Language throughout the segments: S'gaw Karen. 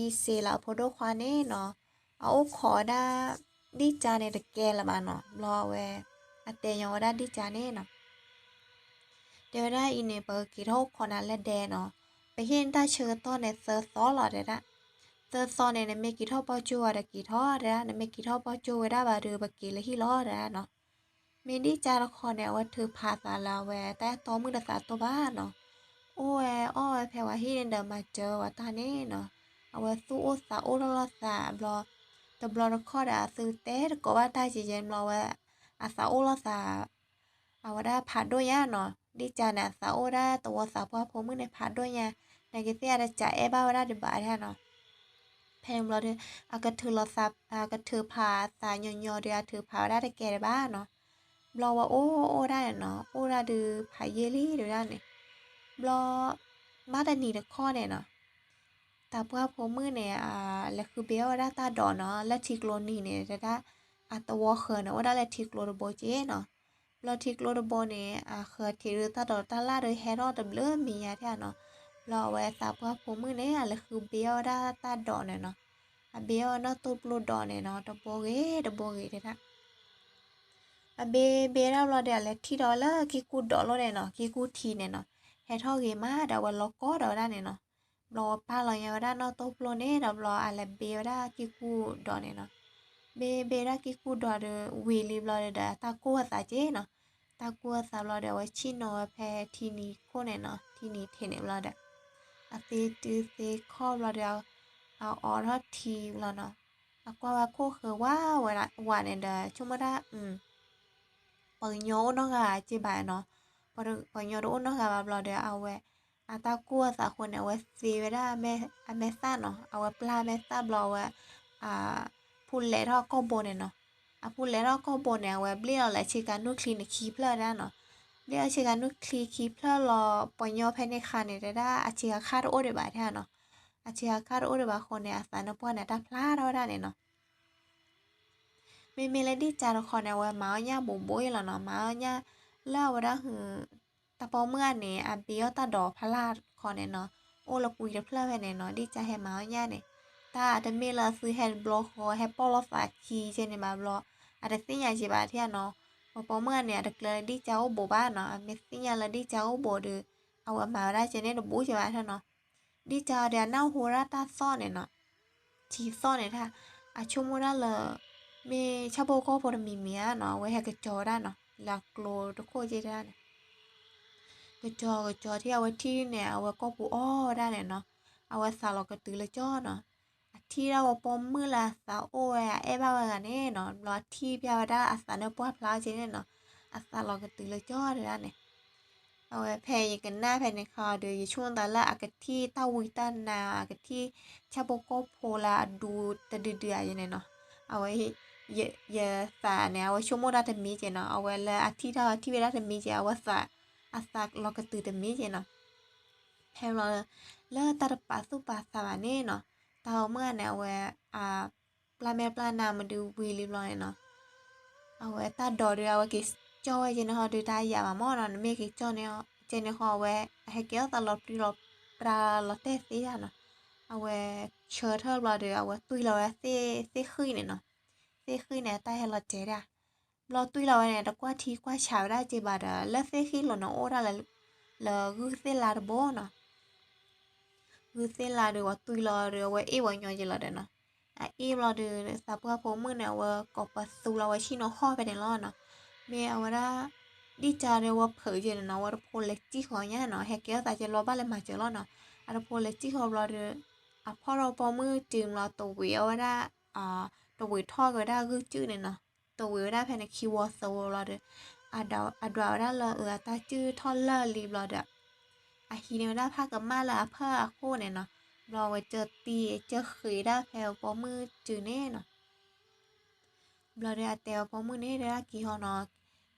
အံၤစ့လၢအဖိဒိၣ်ခွါန့ၣ်နီၤ, အအိၣ်ခိးဝဲဒၣ် ဒံၣ်ကၠါန့ၣ်တကဲလၢၤဘၣ်နီၤ. ဘျီအဝဲ အတဲညီဝဲဒၣ်ဒံၣ်ကၠါန့ၣ်နီၤ, တဲဝဲဒၣ်အံၤန့ၣ် ပကက့ၤထီၣ်အိၣ်ခိးနၤလၢဒဲနီၤ, ပဟ့ၣ်နတၢ်ဆၢကတီၢ်န့ၣ်သၢသီလီၤတဲဒၣ်. သၢသီန့ၣ် နမ့ၢ်က့ၤထီၣ်ပီၢ်ကၠိဝဲဒီးက့ၤထီၣ်တဲဒၣ်, နမ့ၢ်က့ၤထီၣ်ပီၢ်ကၠိဝဲဒၣ်ဘၣ်ဒီး ပက့ၤလၢဟံၣ်လီၤတဲဒၣ်နီၤ. မ့ၢ်ဒံၣ်ကၠါတခီန့ၣ် အဝဲထုးဖးအသးလၢအဝဲတၢ်အဲၣ်တီမုၣ်တသးတိၢ်ဘၣ်နီၤ. အိၣ်ဝဲအီၣ်ဝဲဖဲဝဲဟံၣ်န့ၣ်ဒီးမၤစၢၤဝဲတၢ်န့ၣ်နီၤ. အဝဲသူၣ်အိၣ်သးအိၣ်ထီၣ်လိာ်သးဘျီ, တဘျီတခီဒီးအသုတဲတကိးဘၣ်တၢ်ကဲကဲဘျီဝဲ အသးအိၣ်လိာ်သး အဝဲဒၣ်ဖးဒိၣ်ညါနီၤ. ဒံၣ်ကၠါန့ၣ် အသးအိၣ်ဒၣ်သဝီသးပှၢ်ဖိမုၣ်န့ၣ်ဖးဒိၣ်ညါ, နာ်က့သ့ၣ်အတစးအဲၣ်ဘၣ်ဝဲဒၣ်ဒံးဘၣ်ဒၣ်နီၤ. ဖဲန့ၣ်ဘျီဒီး အကထုးလိာ်သး အကထုးဖးအသးညီညီဒီး အထုးဖးဝဲဒၣ်တကဲဒံးဘၣ်နီၤ. ဘျီဝဲအိၣ်အိၣ်ဒၣ်န့ၣ်နီၤ, အိၣ်ဒၣ်ဒုးဖးယံာ်လံဒံးဒၣ်န့ၣ်. ဘျီ မ့ၢ်တနံၤတခီန့ၣ်နီၤ, သးပှၢ်ဖိမုၣ်န့ၣ် လဲၤဃုဘ့အီၣ်ဝဲဒၣ်တၢ်ဒိးနီၤ, လၢထံကျိနံၤန့ၣ် တဲဒၣ် အသဝီဃၢၤန့ၣ် အိၣ်ဒၣ်လၢထံကျိတဘိက့နီၤ. ဘျီထံကျိတဘိန့ၣ် အဃၢၤထံးဒုးတၢ်ဒိးတၢ်လၣ်ဒီးဟဲထီၣ်တဘျုးမံၤညါထဲနီၤ. ဘျီအဝဲသးပှၢ်ဖိမုၣ်န့ၣ် အလဲၤဃုဘ့အီၣ်ဝဲဒၣ်တၢ်ဒိးန့ၣ်နီၤ. အဘ့အီၣ်ဝဲနီၢ်တိၢ်ပျိၢ်ဒိးန့ၣ်နီၤ, တဘိဂ့ၤတဘိဂ့ၤတဲဒၣ်. အဘ့ဘ့ဒၣ်ဘျီဒီး အလဲၤထံၣ်ဒီးဝဲလၢကံၢ်ကူၣ်ဒိးလီၤန့ၣ်နီၤ, ကံၢ်ကူၣ်ထံးန့ၣ်နီၤ. ဟဲထီၣ်ဂ့ၤမးဒီး အဝဲလီၤကီဒီးဝဲဒၣ်န့ၣ်နီၤ. ဘျီဝဲပာ်လီၤညါဝဲဒၣ်နီၢ်တိၢ်ပျိၢ်န့ၣ်ဒီး ဘျီအလဲၤဘ့ဝဲဒၣ်ကံၢ်ကူၣ်ဒိးန့ၣ်နီၤ. ဘ့ဘ့ဝဲဒၣ်ကံၢ်ကူၣ်ဒိးဒီး ဝံၤလံဘျီဒီး အတၢ်ကိၢ်အသးက့နီၤ. တၢ်ကိၢ်အသးဘျီဒီး အဝဲဆ့ၣ်နီၤဝဲဖဲထံနံၤခိၣ်န့ၣ်နီၤ, ထံနံၤထံးန့ၣ်ဘျီဒီး အသ့တုၤသ့ခီဘျီဒီး အအိးထီၣ်ထံဘျီနီၤ. အကွၢ်ဝဲခိၣ်ဃၢၤဝးဝးန့ၣ်ဒီး ဆိကမိၣ်ဒၣ် ပှၤကညီအိၣ်နီတဂၤက့ဘၣ်နီၤ. ပှၤကညီတအိၣ်နီတဂၤဘၣ်ဘျီဒီး အဝဲ အတၢ်ကိၢ်အသးအဃိန့ၣ် အဝဲသ့ဝဲဒၣ်အမဲာ်သၣ်နီၤ. အဝဲပျၢ်အမဲာ်သၣ်ဘျီအဝဲ ဖူလဲးထီၣ်ကီၢ်ဘိန့ၣ်နီၤ. အဖူလဲးထီၣ်ကီၢ်ဘိန့ၣ် အဝဲဘျ့ၣ်လီၤလၢဆ့ကၤနူၢ်ချံန့ၣ်ခံဖျၢၣ်ဒၣ်နီၤ. ဘျ့ၣ်လီၤဆ့ကၤနူၢ်ချံခံဖျၢၣ်လီၤ ပှၤညီဖဲန့ၣ်ခါန့ၣ်တဲဒၣ် အဆ့ကၤခါတအိၣ်ဒံးဘၣ်ထဲနီၤ. အဆ့ကၤခါတအိၣ်ဒံးဘၣ်အဃိန့ၣ် အသးနၢ်ပှၢ်န့ၣ် တၢ်ဖျါထီၣ်ဝဲဒၣ်န့ၣ်နီၤ. မ့မ့ၢ်လၢဒံၣ်ကၠါတခီန့ၣ် အဝဲမၤအီၣ်ညၣ်ဘူးဘူးအံၤလီၤနီၤ. မၤအီၣ်ညၣ်လၢအဝဲဒၣ်ဟု တၢ်ပိာ်မုၣ်ဂၤန့ၣ် အဘ့အီၣ်တၢ်ဒိးဖးလၢ်တခီန့ၣ်နီၤ, အိၣ်လၢကွံတဖျၢၣ်ဖဲန့ၣ်နီၤ. ဒံၣ်ကၠါဟဲမၤအီၣ်ညၣ်န့ၣ် တၢ်တမ့ၢ်လၢသုဟဲတဘျီဃီ ဟဲပိာ်လိာ်သးခံကဲန့ၣ်ဘၣ်ဘျီ အတသ့ၣ်ညါက့ဘၣ်ထဲနီၤ. ပှၤပိာ်မုၣ်ဂၤန့ၣ် အတကျၢၤလၢဒံၣ်ကၠါအိၣ်ဘူးဘၣ်နီၤ. အမ့ၢ်သ့ၣ်ညါလၢဒံၣ်ကၠါအိၣ်ဘူးဒီး အဝဲမၤဝဲဒၣ်ကဲန့ၣ်တဘူးကဲဘၣ်ထဲနီၤ. ဒံၣ်ကၠါဒီးအနၢ်ဟူဝဲဒၣ်တၢ်သီၣ်န့ၣ်နီၤ, ထံသီၣ်န့ၣ်တၢ်, အဆိကမိၣ်ဒၣ်လၢ မ့ၢ်ဆၣ်ဖိကီၢ်ဖိတမံၤမံၤဧါနီၤ, အဝဲဟဲကစီၤဝဲဒၣ်နီၤ, လၢအကျိတခိၣ်ကဲဒၣ်န့ၣ် ကစီၤကစီၤထဲအဝဲထံၣ်န့ၣ် အဝဲကိာ်ပူၤအီၣ်ဝဲဒၣ်န့ၣ်နီၤ, အဝဲသးလီၤကတုၤလၢကၠီနီၤ. အထံၣ်ဒၣ်ဝဲပိာ်မုၣ်လၢအသးအိၣ်ဝဲ အအဲၣ်ဘၣ်ဝဲဂၤန့ၣ်နီၤ, ဘျီအထံၣ်ဖျါဝဲဒၣ်အသးနၢ်ပှၢ်ဖျါကဲန့ၣ်နီၤ, အသးလီၤကတုၤလၢကၠီတဲဒၣ်န့ၣ်. အဝဲဖဲယကနၣ်ဖဲန့ၣ်ခါဒီး ယဆိကမိၣ်သးလၢအကထံၣ်တၢ်ဝံတၢ်နါ အကထံၣ်ဆၣ်ဖိကီၢ်ဖိလၢအဒူတဒုဒုဧါယဲန့ၣ်နီၤ. အဝဲ ယသးန့ၣ် အဝဲဆိကမိၣ်ဒၣ်တမံၤကဲနီၤ, အဝဲလၢအထံၣ်တၢ်ထံၣ်ဝဲဒၣ်တမံၤကဲ အဝဲသး အသးလီၤကတုၤတမံၤကဲနီၤ. ဖဲဘျီ လၢတၢ်တပာ်သူၣ်ပာ်သးဘၣ်န့ၣ်နီၤ, တၢ်ပိာ်မုၣ်ဂၤန့ၣ် အဝဲ ပျၢ်မဲာ်ပျၢ်နါမဒုးဝံၤလံဘျီန့ၣ်နီၤ, အဝဲတၢ်ဒိးဒီး အဝဲက့ၤကၠီဝဲကဲန့ၣ်ဟီဒုး တၢ်ယၤဘၣ်မ့ၢ်နီၤ, နမ့ၢ်က့ၤကၠီန့ၣ်ကဲန့ၣ်ဟီ အဝဲ အဟဲကဲထီၣ်သးလီၤပြံလီၤပြါလီၤတဲာ်သ့ဒၣ်နီၤ. အဝဲဆၢထၢၣ်ဘျီဒီး အဝဲတွံၢ်လီၤဝဲဒၣ်သ့ၣ်ဃံၣ်န့ၣ်နီၤ, သ့ၣ်ဃံၣ်န့ၣ် အတၢ်ဟဲလီၤတဲာ်ဒၣ် ဘျီတွံၢ်လီၤဝဲန့ၣ် တကွၢ်ထံကွၢ်ဆးဝဲဒၣ်ကဲဘၣ်ဒီး လၢသ့ၣ်ဃံၣ်လိၤန့ၣ် အိၣ်ဒၣ်လၢ လၢဂုၢ်သ့ၣ်လါတဘိနီၤ. ဂုၢ်သ့ၣ်လါဒီး ပှၤတွံၢ်လီၤဒီး အဝဲအ့ၣ်ပှၤညီကဲလီၤဒီးနီၤ. အအ့ၣ်ဘျီဒီး သးပှၢ်ဖိမုၣ်န့ၣ် အဝဲကိးပသူလီၤဝဲဆ့ၣ်နီၤဟီၣ်ဖဲန့ၣ်လီၤနီၤ. မ့ၢ်အဝဲဒၣ် ဒံၣ်ကၠါဒီး အဝဲဖုးကဲန့ၣ်နီၤ, အဝဲတဖိလဲၤစံၣ်ဃီညါနီၤ, ဟဲကဲထီၣ်သးကဲလီၤဘၣ်လဲၤမၤစၢၤလီၤနီၤ. အတဖိလဲၤစံၣ်ဃီဘျီဒီး အဖီၣ်ထီၣ်ပိာ်မုၣ်စုၤဘျီ တဝံးအီၣ်ဝဲဒၣ် တဝံးထီၣ်က့ၤဝဲဒၣ်ဂုၢ်စုၣ်န့ၣ်နီၤ, တဝံးဝဲဒၣ်ဖဲန့ၣ်ခံဝီသၢဝီဘျီဒီး အဒွးဝဲဒၣ်လၢအတၢ်စုၣ်ထီၣ်လၢာ်လံဘျီဒီး အဟံးန့ၢ်ဝဲဒၣ်ဖးကမၣ်လၢအဖၢၣ်အခိၣ်န့ၣ်နီၤ, ဘျီဝဲကၢတံၢ်ကၢဃ့းဒၣ်ဖဲပိာ်မုၣ်စုၤန့ၣ်နီၤ. ဘျီဒီးအတဲအပိာ်မုၣ်န့ၣ် တဲဒၣ်က့ၤဟီနီၤ,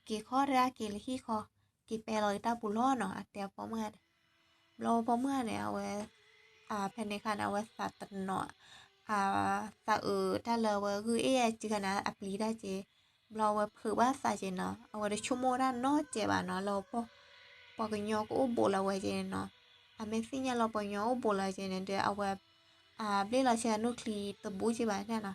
က့ၤခီတဲဒၣ်က့ၤလၢဟံၣ်ဃီ, က့ၤပဲလီၤက့ၤတၢ်ပူၤလီၤနီၤ, အတဲအပိာ်မုၣ်န့ၣ်. ဘျီပိာ်မုၣ်န့ၣ် အဝဲ ဖဲန့ၣ်အခါန့ၣ် အဝဲသးတနီၤ သးအုးတၢ်လၢအဝဲဂုၢ်အ့ၣ်အစုၤခါန့ၣ် အပျံၤတၢ်က့ၤ, ဘျီအဝဲဖုးဘၣ်သးက့ၤနီၤ, အဝဲတဆိကမိၣ်ဒၣ်နီတစဲးဘၣ်နီၤ လၢ ပှၤကညီကအိၣ်ဘူးလၢအဝဲက့ၤန့ၣ်နီၤ, အမ့ၢ်သ့ၣ်ညါလၢပှၤကညီအိၣ်ဘူးလၢက့ၤန့ၣ်ဒီး အဝဲ အဘျ့လီၤဆဲးအနူၢ်ချံတဘူးက့ဘၣ်န့ၣ်နီၤ.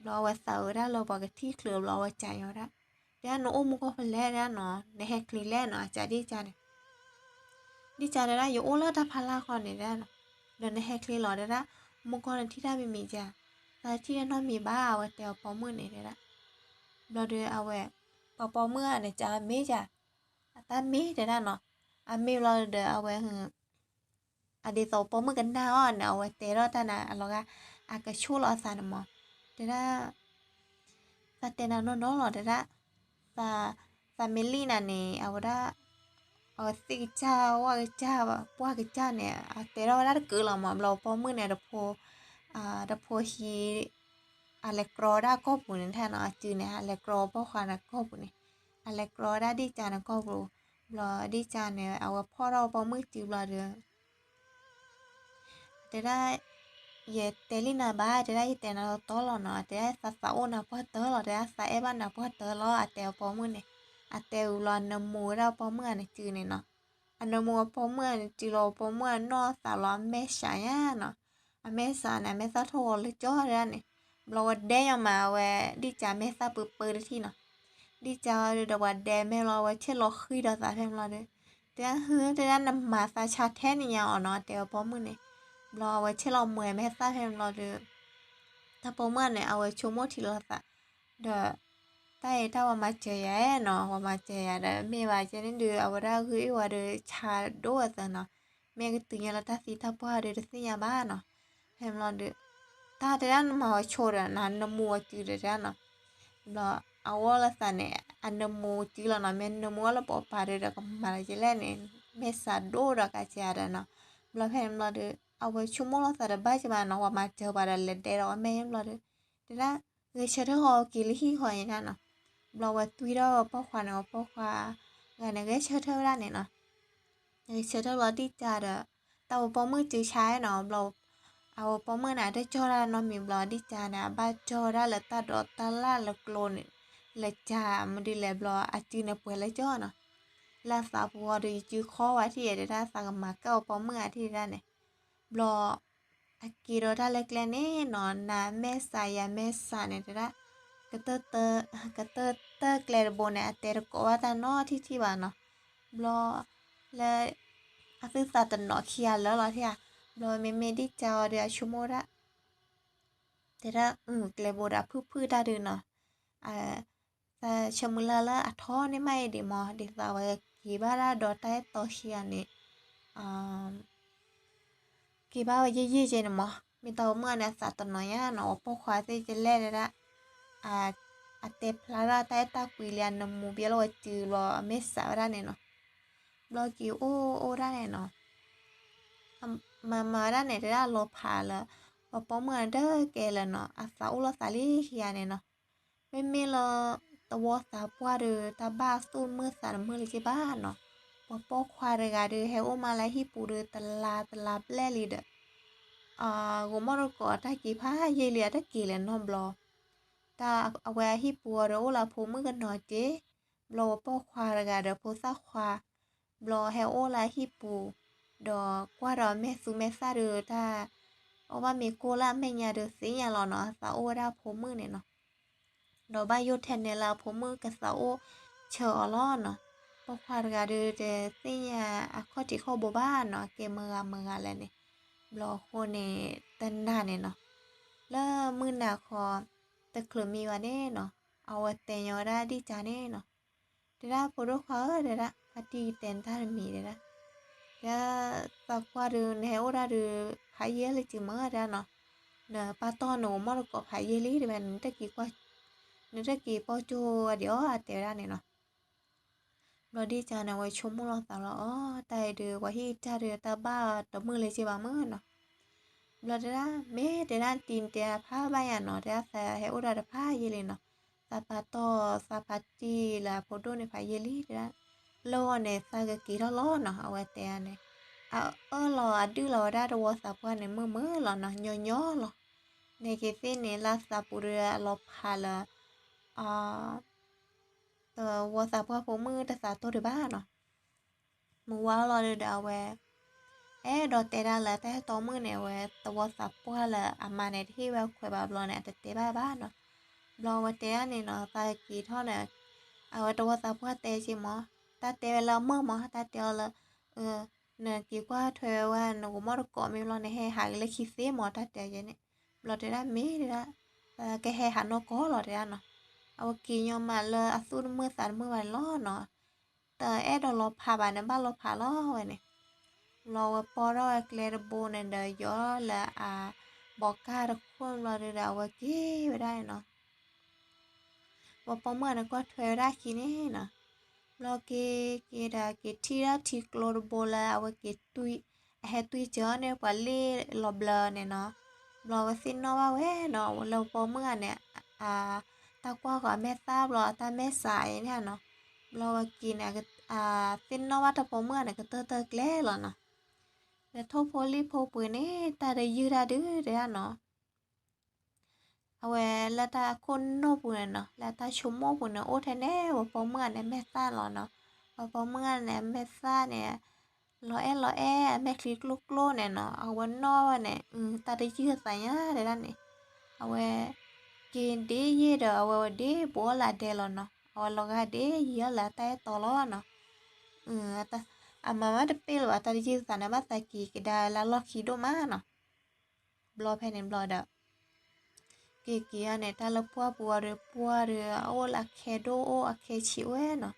ဘျီအဝဲသးအုးဒၣ်လၢပှၤကထံၣ်ချုးဘျီအဝဲကးညီဒၣ်, တဲဒၣ်နအိၣ်မူကီၢ်ဖဲလဲၣ်ဒၣ်နီၤ, နဟဲချ့လဲၣ်နီၤ, အကးဒ့ၣ်ကါန့ၣ် ဒ့ၣ်ကါတဲဒၣ် ယအိၣ်လၢတၢ်ဖးလၢ်ခီန့ၣ်ဒၣ်နီၤ, ဒီးနဟဲချ့လီၤတဲဒၣ်, မူကီၢ်နထံၣ်တၢ်မံၤမံၤကါ, သးထံၣ်တၢ်နီတမံၤဘၣ် အဝဲတဲအီၤပိာ်မုၣ်န့ၣ်တဲဒၣ်. ဘျီဒီးအဝဲ, ပှၤပိာ်မုၣ်ဧါန့ၣ် ကးမ့ၢ်ကါ, အတၢ်မ့ၢ်တဲဒၣ်နီၤ, အမ့ၢ်ဘျီဒီးအဝဲ အဒ်သိးပိာ်မုၣ်ကနၣ်အီၤန့ၣ် အဝဲတဲထီၣ်တၢ်န့ၣ်အလီၤဂာ်, အကဆိၣ်လီၤအသးန့ၣ်မး, တဲဒၣ် သးတဲနၤနီၢ်နီၢ်လီၤတဲဒၣ်, သး, သးမ့ၢ်လံၣ်နၤန့ၣ် အဝဲဒၣ်, အဝဲသ့ၣ်ကစၢ်ဝၣ်ကစၢ်ပှၢ်ကစၢ်န့ၣ် အတဲထီၣ်ဝဲဒၣ်တကုာ်လီၤမး, ဘျီပိာ်မုၣ်န့ၣ် တဖိ, တဖိဟံး, အလဲၤကြီဒၣ်ကီၢ်ပူၤန့ၣ်ထဲနီၤ, အစုန့ၣ် အလဲၤကြီပိာ်ခွါန့ၣ်ကီၢ်ပူၤန့ၣ်, အလဲၤကြီဒၣ်ဒ့ၣ်ကါန့ၣ်ကီၢ်ပူၤ, ဘျီဒ့ၣ်ကါန့ၣ် အဝဲဖီၣ်ထီၣ်ပိာ်မုၣ်စုဘျီဒီး တဲဒၣ်, ယတဲလံနၤဘၣ်, တဲဒၣ်ယတဲနၤတီတီလီၤနီၤ, တဲဒၣ်သးသးအိၣ်နၤပှၢ်တၢၢ်လီၤ, တဲဒၣ်သးအဲၣ်ဘၣ်နၤပှၢ်တၢၢ်လီၤ, အတဲအပိာ်မုၣ်န့ၣ်, အတဲအုးလီၤ အနၢမူဝဲဒၣ်ပိာ်မုၣ်အန့ၣ်စုန့ၣ်နီၤ, အနၢမူအပိာ်မုၣ်အန့ၣ်စုလီၤ, ပိာ်မုၣ်အနီၢ်သးလီၤ အမဲာ်ဆှးညါနီၤ, အမဲာ်ဆှးန့ၣ် အမဲာ်သၣ်ထီၣ်ဂီၤလၢကၠီတဲဒၣ်န့ၣ်, ဘျီဝဲဒဲညီမး အဝဲဒ့ၣ်ကါမဲာ်သၣ်ပၢပၢတထံၣ်နီၤ ဒ့ၣ်ကါဒီးပှၤဒဲမဲာ်လီၤ အဝဲဆဲးလီၤဃံဒီးသးဖဲမလီၤဒီး, တဲဒၣ်ဟု တဲဒၣ်နမၤသးဆါထဲန့ၣ်ညါအီၤနီၤ တဲအပိာ်မုၣ်န့ၣ်, ဘျီအဝဲဆဲးလီၤမှဲၤမဲာ်သၣ်ဖဲမလီၤဒီး, တၢ်ပိာ်မုၣ်န့ၣ် အဝဲဆိကမိၣ်ထံလီၤသး, ဒီး, တၢ်အံၤတၢ်ပှၤမၤစၢၤယၤနီၤ ပှၤမၤစၢၤယၤဒီး မ့ၢ်ဘၣ်ကဲန့ၣ်ဒုး အဝဲဒၣ်ဂ့ၢ်အ့ၣ်ဝဲဒီးဆါဒိၣ်ဝဲသၢနီၤ, မ့ၢ်ကတုၤညါလၢတၢ်သံတၢ်ပှၢ်ဒီးတသ့ၣ်ညါဘၣ်နီၤ, ဖဲမလီၤဒီး, တၢ်တဲဒၣ်နမၤဝဲဆိဒီး နနၢမူဝဲစုဒီးတဲဒၣ်နီၤ ဘျီအဝဲလၢသးန့ၣ် အနၢမူစုလီၤနီၤ, မ့ၢ်နၢမူအီၤလၢပိာ်ပၤဒီး ကမၤလၢကလဲၣ်န့ၣ်, မဲာ်ဆှးဒိၣ်ဒီးကးကးဒီးနီၤ, ဘျီဖဲန့ၣ်ဘျီဒီး အဝဲဆိကမိၣ်လီၤသးတဘၣ်ကမးနီၤ, ပှၤမၤစၢၤပှၤဒီးလဲၤဒဲဒီးအမဲာ်ဘျီဒီး, တဲဒၣ်, ဂဲၤဆၢထၢၣ်ဃီက့ၤလၢဟံၣ်ဃီန့ၣ်နီၤ, ဘျီဝဲတွံၢ်ထီၣ်ပိာ်ခွါန့ၣ် ပိာ်ခွါ, ဂၤန့ၣ် ဂဲၤဆၢထၢၣ်ဝဲဒၣ်န့ၣ်နီၤ ဂဲၤဆၢထၢၣ်ဘျီဒ်ကါဒီး, တၢ်ဝဲပိာ်မုၣ်စုဆါနီၤ ဘျီ, အဝဲပိာ်မုၣ်န့ၣ် အတကၠီၣ်ဒၣ်နီတမံၤဘျီဒ်ကါန့ၣ် အဘၣ်ကၠီၣ်ဝဲဒၣ်လၢတၢ်ဒိးတၢ်လၣ်လၢကျိန့ၣ်, လၢကါမနုၤလဲၣ်ဘျီအစုန့ၣ်ပှဲၤလၢကၠီၣ်နီၤ, လၢအသးပူၤအီၤဒီးယစုခီဝဲထံၣ်တဲဒၣ်သးကမၤကၢ်ဝဲပိာ်မုၣ်အထံၣ်ဒၣ်န့ၣ်, ဘျီ အက့ၤဒီးတၢ်လၢကျဲန့ၣ်နီၤ နမဲာ်ဆှးယမဲာ်ဆှးန့ၣ်တဲဒၣ်, ကတၢၢ်, ကတၢၢ်တၢၢ်ကျဲတဘိန့ၣ် အတဲတကိးဘၣ်တၢ်နီတထံၣ်ထံၣ်ဘၣ်နီၤ, ဘျီ, လၢ, အသုသးတနီၤခံဂၤလၢာ်လီၤထံၣ်ဧါ, ဘျီမ့မ့ၢ်ဒ်ကါအီၤဒီးအဆိကမိၣ်ဒၣ် တဲဒၣ်, ကျဲဘိဒီးအဖုၣ်ဖုၣ်တၢ်ဒုးနီၤ, သးဆၢမုၢ်လၢ်လၢအထီန့ၢ်မးအံၤဒံးမး ဒ်သိးအဝဲက့ၤဘၣ်ဒၣ်ဒီးတၢ်အဲၣ်တီခံဂၤန့ၣ်, က့ၤဘၣ်ဝဲယံာ်ယံာ်က့န့ၣ်မး မ့ၢ်တၢ်ပိာ်မုၣ်န့ၣ် အသးတနီၤညါနီၤ အပိာ်ခွါသ့ၣ်ကလဲၣ်တဲဒၣ်, အတဲဖျါဒၣ်တၢ်အဲၣ်တၢ်ကွံလံ အနၢမူဘၣ်လၢဝဲစုဘျီအမဲာ်ဆှးဝဲဒၣ်န့ၣ်နီၤ, ဘျီက့ၤအိၣ်အိၣ်ဒၣ်န့ၣ်နီၤ မၤမၤဝဲဒၣ်န့ၣ် တဲဒၣ်အလီၤဖးလၢ ပှၤပိာ်မုၣ်အဒၢးကဲလၢာ်နီၤ အသးအိၣ်လီၤသးလံခံဂၤန့ၣ်နီၤ, မ့မ့ၢ်လၢ တဝီသးပှၢ်ဒီး တၢ်ဘၣ်သူၣ်တမုာ်သးတမုာ်လၢၤက့ဘၣ်နီၤ, ပှၤပိာ်ခွါတဂၤဒီး ဟဲအိၣ်မးလၢဟံၣ်ပူၤဒီး တလါတလါဘျဲၣ်လံဒီး ဂိၤမီၣ်တကိးအတၢ်က့ၤဖးယံာ်လံ အတက့ၤလဲၤနီတဘျီ, တၢ်အဝဲအဟံၣ်ပူၤအီၤဒီး အိၣ်လၢအဖိမုၣ်ကနီၤတက့ၢ်, ဘျီပှၤပိာ်ခွါတဂၤဒီးဖိသၣ်ခွါ, ဘျီဟဲအိၣ်လၢအဟံၣ်ပူၤ, ဒီးကွၢ်ဒီးအမဲာ်သူမဲာ်သၣ်ဒီးတၢ်, အီၣ်ဘၣ်မ့ၤကိၢ်လၢအမဲာ်ညါဒီးသ့ၣ်ညါလီၤနီၤ အသးအိၣ်ဝဲဒၣ်အဖိမုၣ်န့ၣ်နီၤ, ဒီးဘၣ်ယိၣ်ထဲန့ၣ်လၢအဖိမုၣ်ကသးအိၣ်ဆၢအီၤလီၤနီၤ, ပိာ်ခွါတဂၤဒီးတသ့ၣ်ညါအခီၣ်ထံးခီၣ်ဘိဘၣ်နီၤ ကဲမုၢ်ဂၤမုၢ်ဂၤလဲၣ်န့ၣ်, ဘျီအဃိန့ၣ် တနၤန့ၣ်နီၤ, လၢမုၢ်နၤခီ, တချုးမံဝဲန့ၣ်နီၤ, အဝဲတဲညီဝဲဒၣ်ဒ်ကါန့ၣ်နီၤ, တဲဒၣ်ဖိဒိၣ်ခွါဧၢ တဲဒၣ် ဖါတံၢ်ကတဲနတၢ်တမံၤတဲဒၣ်, တဲဒၣ်, သးကွၢ်ဒီး နဟဲအိၣ်ဒၣ်ဒီး ဖးယံာ်လၢၤစုမုၢ်တဲဒၣ်နီၤ, နပၢ်တီၢ်နဂီၤမီၣ်တကိးဖးယံာ်လံတဲဝဲ နတက့ၤကွၢ်, နတက့ၤပိာ်ကၠိဝဲဒံးအီၤ အတဲဝဲဒၣ်န့ၣ်နီၤ ဘျီဒ်ကါန့ၣ် အဝဲဆိကမိၣ်လီၤသးလီၤအီၤ တၢ်အံၤဒီး ပှၤဟံၣ်တၢ်ဒီးတၢ်ဘၣ်တမုာ်လၢၤက့ဘၣ်မုၢ်နီၤ, ဘျီတဲဒၣ် မ့ၢ်တဲဒၣ်တံၤတဲဒၣ်ဖးဘၣ်ယၤနီၤ တဲဒၣ်သးဟဲအိၣ်ဒၣ်ဒီးဖးယံာ်လံနီၤ, သးပၢ်တီၢ်သးဖါတံၢ်လၢအဖိဒိၣ်န့ၣ်ဖးယံာ်လံတဲဒၣ်, လၢဂီၢ်န့ၣ် သးကက့ၤထီၣ်လီၤနီၤ အဝဲတဲန့ၣ်, အအၢၣ်လီၤအဒုၣ်လီၤဝဲဒၣ်တဝီသးပှၢ်န့ၣ် မုာ်မုာ်လီၤနီၤ ညီညီလီၤ, န့ၣ်က့ၤသ့ၣ်န့ၣ် လၢသးပူၤဒီးအလီၤဖးလၢ တဝီသးပှၢ်ဖိမုၣ်တသးတီၢ်ဒံးဘၣ်နီၤ, မုၢ်ဝါလီၤဒီးအဝဲ, အဲၣ်ဒိးတဲဒၣ်လၢတၢ်ဟဲတီမုၣ်န့ၣ် အဝဲသဝီသးပှၢ်လၢအမါန့ၣ် တဟ့ၣ်ဝဲခွဲးဘၣ်ဘျီန့ၣ် အတတဲဘၣ်ဘၣ်နီၤ. ဘျီဝဲတဲဒၣ်န့ၣ်နီၤ သးက့ၤထီၣ်န့ၣ် အဝဲသဝီသးပှၢ်တဲက့ၤမး, တၢ်တဲဝဲလၢအမုာ်မး တၢ်တဲအီၤလၢ နက့ၤကွၢ်ထွဲဝဲ နကမီၣ်တကိးမ့ၢ်ဘျီန့ၣ် ဟဲဟးက့ၤလၢခံသ့မး တၢ်တဲက့ၤန့ၣ်. ဘျီတဲဒၣ်မ့ၢ်တဲဒၣ် ကဟဲဟးနီၢ်ကီၢ်လီၤတဲဒၣ်နီၤ. အဝဲက့ၤညီမးလၢအသူၣ်တမုာ်သးတမုာ်ဘၣ်န့ၣ်လီၤနီၤ. တအဲၣ်ဒိးလီၤဖးဘၣ်န့ၣ် ဘၣ်လီၤဖးလီၤဝဲန့ၣ်. ဘျီဝဲပိာ်ထီၣ်ဝဲကျဲတဘိန့ၣ်ဒီး ယီၤလၢအဘီကၢ်တခိၣ်ဘျီဒီး အဝဲက့ၤဝဲဒၣ်န့ၣ်နီၤ. ပှၤပိာ်မုၣ်အန့ၣ်ကွၢ်ထွဲဝဲဒၣ်အခံန့ၣ်နီၤ. ဘျီက့ၤက့ၤဒီးက့ၤထံၣ်ဒၣ်ထံကျိတဘိလၢအဝဲက့ၤတွံၢ်, အဟဲတွံၢ်စၢၤအီၤန့ၣ် ပှၤလ့ၣ်လီၤဘျၢန့ၣ်နီၤ. ဘျီဝဲသ့ၣ်နီၣ်ဘၣ်ဝဲနီၤ လၢပှၤပိာ်မုၣ်အန့ၣ် တၢ်ကွၢ်ဃီၤအမဲာ်သၣ်ဘျီအတၢ်မဲာ်ဆှးအံၤန့ၣ်နီၤ. ဘျီဝဲက့ၤန့ၣ် သ့ၣ်နီၣ်ဘၣ်တၢ်ပိာ်မုၣ်အန့ၣ် ကတၢၢ်တၢၢ်ကျဲလီၤနီၤ. လဲၤထိၣ်ဖိလံၣ်ဖိပှ့ၤန့ၣ် တၢ်တယုၢ်တၢ်ဒုးတဲဒၣ်နီၤ. အဝဲလၢတၢ်ခိၣ်နူာ်ပူၤန့ၣ်နီၤ လၢတၢ်ဆိကမိၣ်ပူၤန့ၣ် အိၣ်ထဲန့ၣ် ပှၤပိာ်မုၣ်အန့ၣ် အမဲာ်သၣ်လီၤနီၤ. ပှၤပိာ်မုၣ်အန့ၣ် အမဲာ်သၣ်န့ၣ် လီၤအဲၣ်လီၤအဲၣ် အမဲာ်ချံကျိၣ်ကျိၣ်န့ၣ်နီၤ. အဝဲနီၣ်ဝဲန့ၣ် တၢ်တယုၢ်သးညါတဲဒၣ်န့ၣ်. အဝဲက့ၤဒ့ယ့ၢ်ဒီး အဝဲဝဲဒ့ဘူးအီၣ်လၢအဒဲလီၤနီၤ. အဝဲလီၤဂာ်ဒ့ယံာ်အီၣ်လၢအတၢ်အဲၣ်တီလီၤနီၤ. အမၤမးတပ့ၢ်လၢၤဘၣ် တၢ်တယုၢ်သးန့ၣ် ဘၣ်သးက့ၤကဒါလၢလီၢ်ခံဒိၣ်မးနီၤ. ဘျီဖဲန့ၣ်ဘျီဒီး က့ၤက့ၤအီၤန့ၣ် တၢ်လၢပှၢ်ပူၤအီၤဒီး ပှၢ်ဒီး အအိၣ်လၢအခဲဒိၣ်အိၣ် အခဲဆံးအိၣ်နီၤ.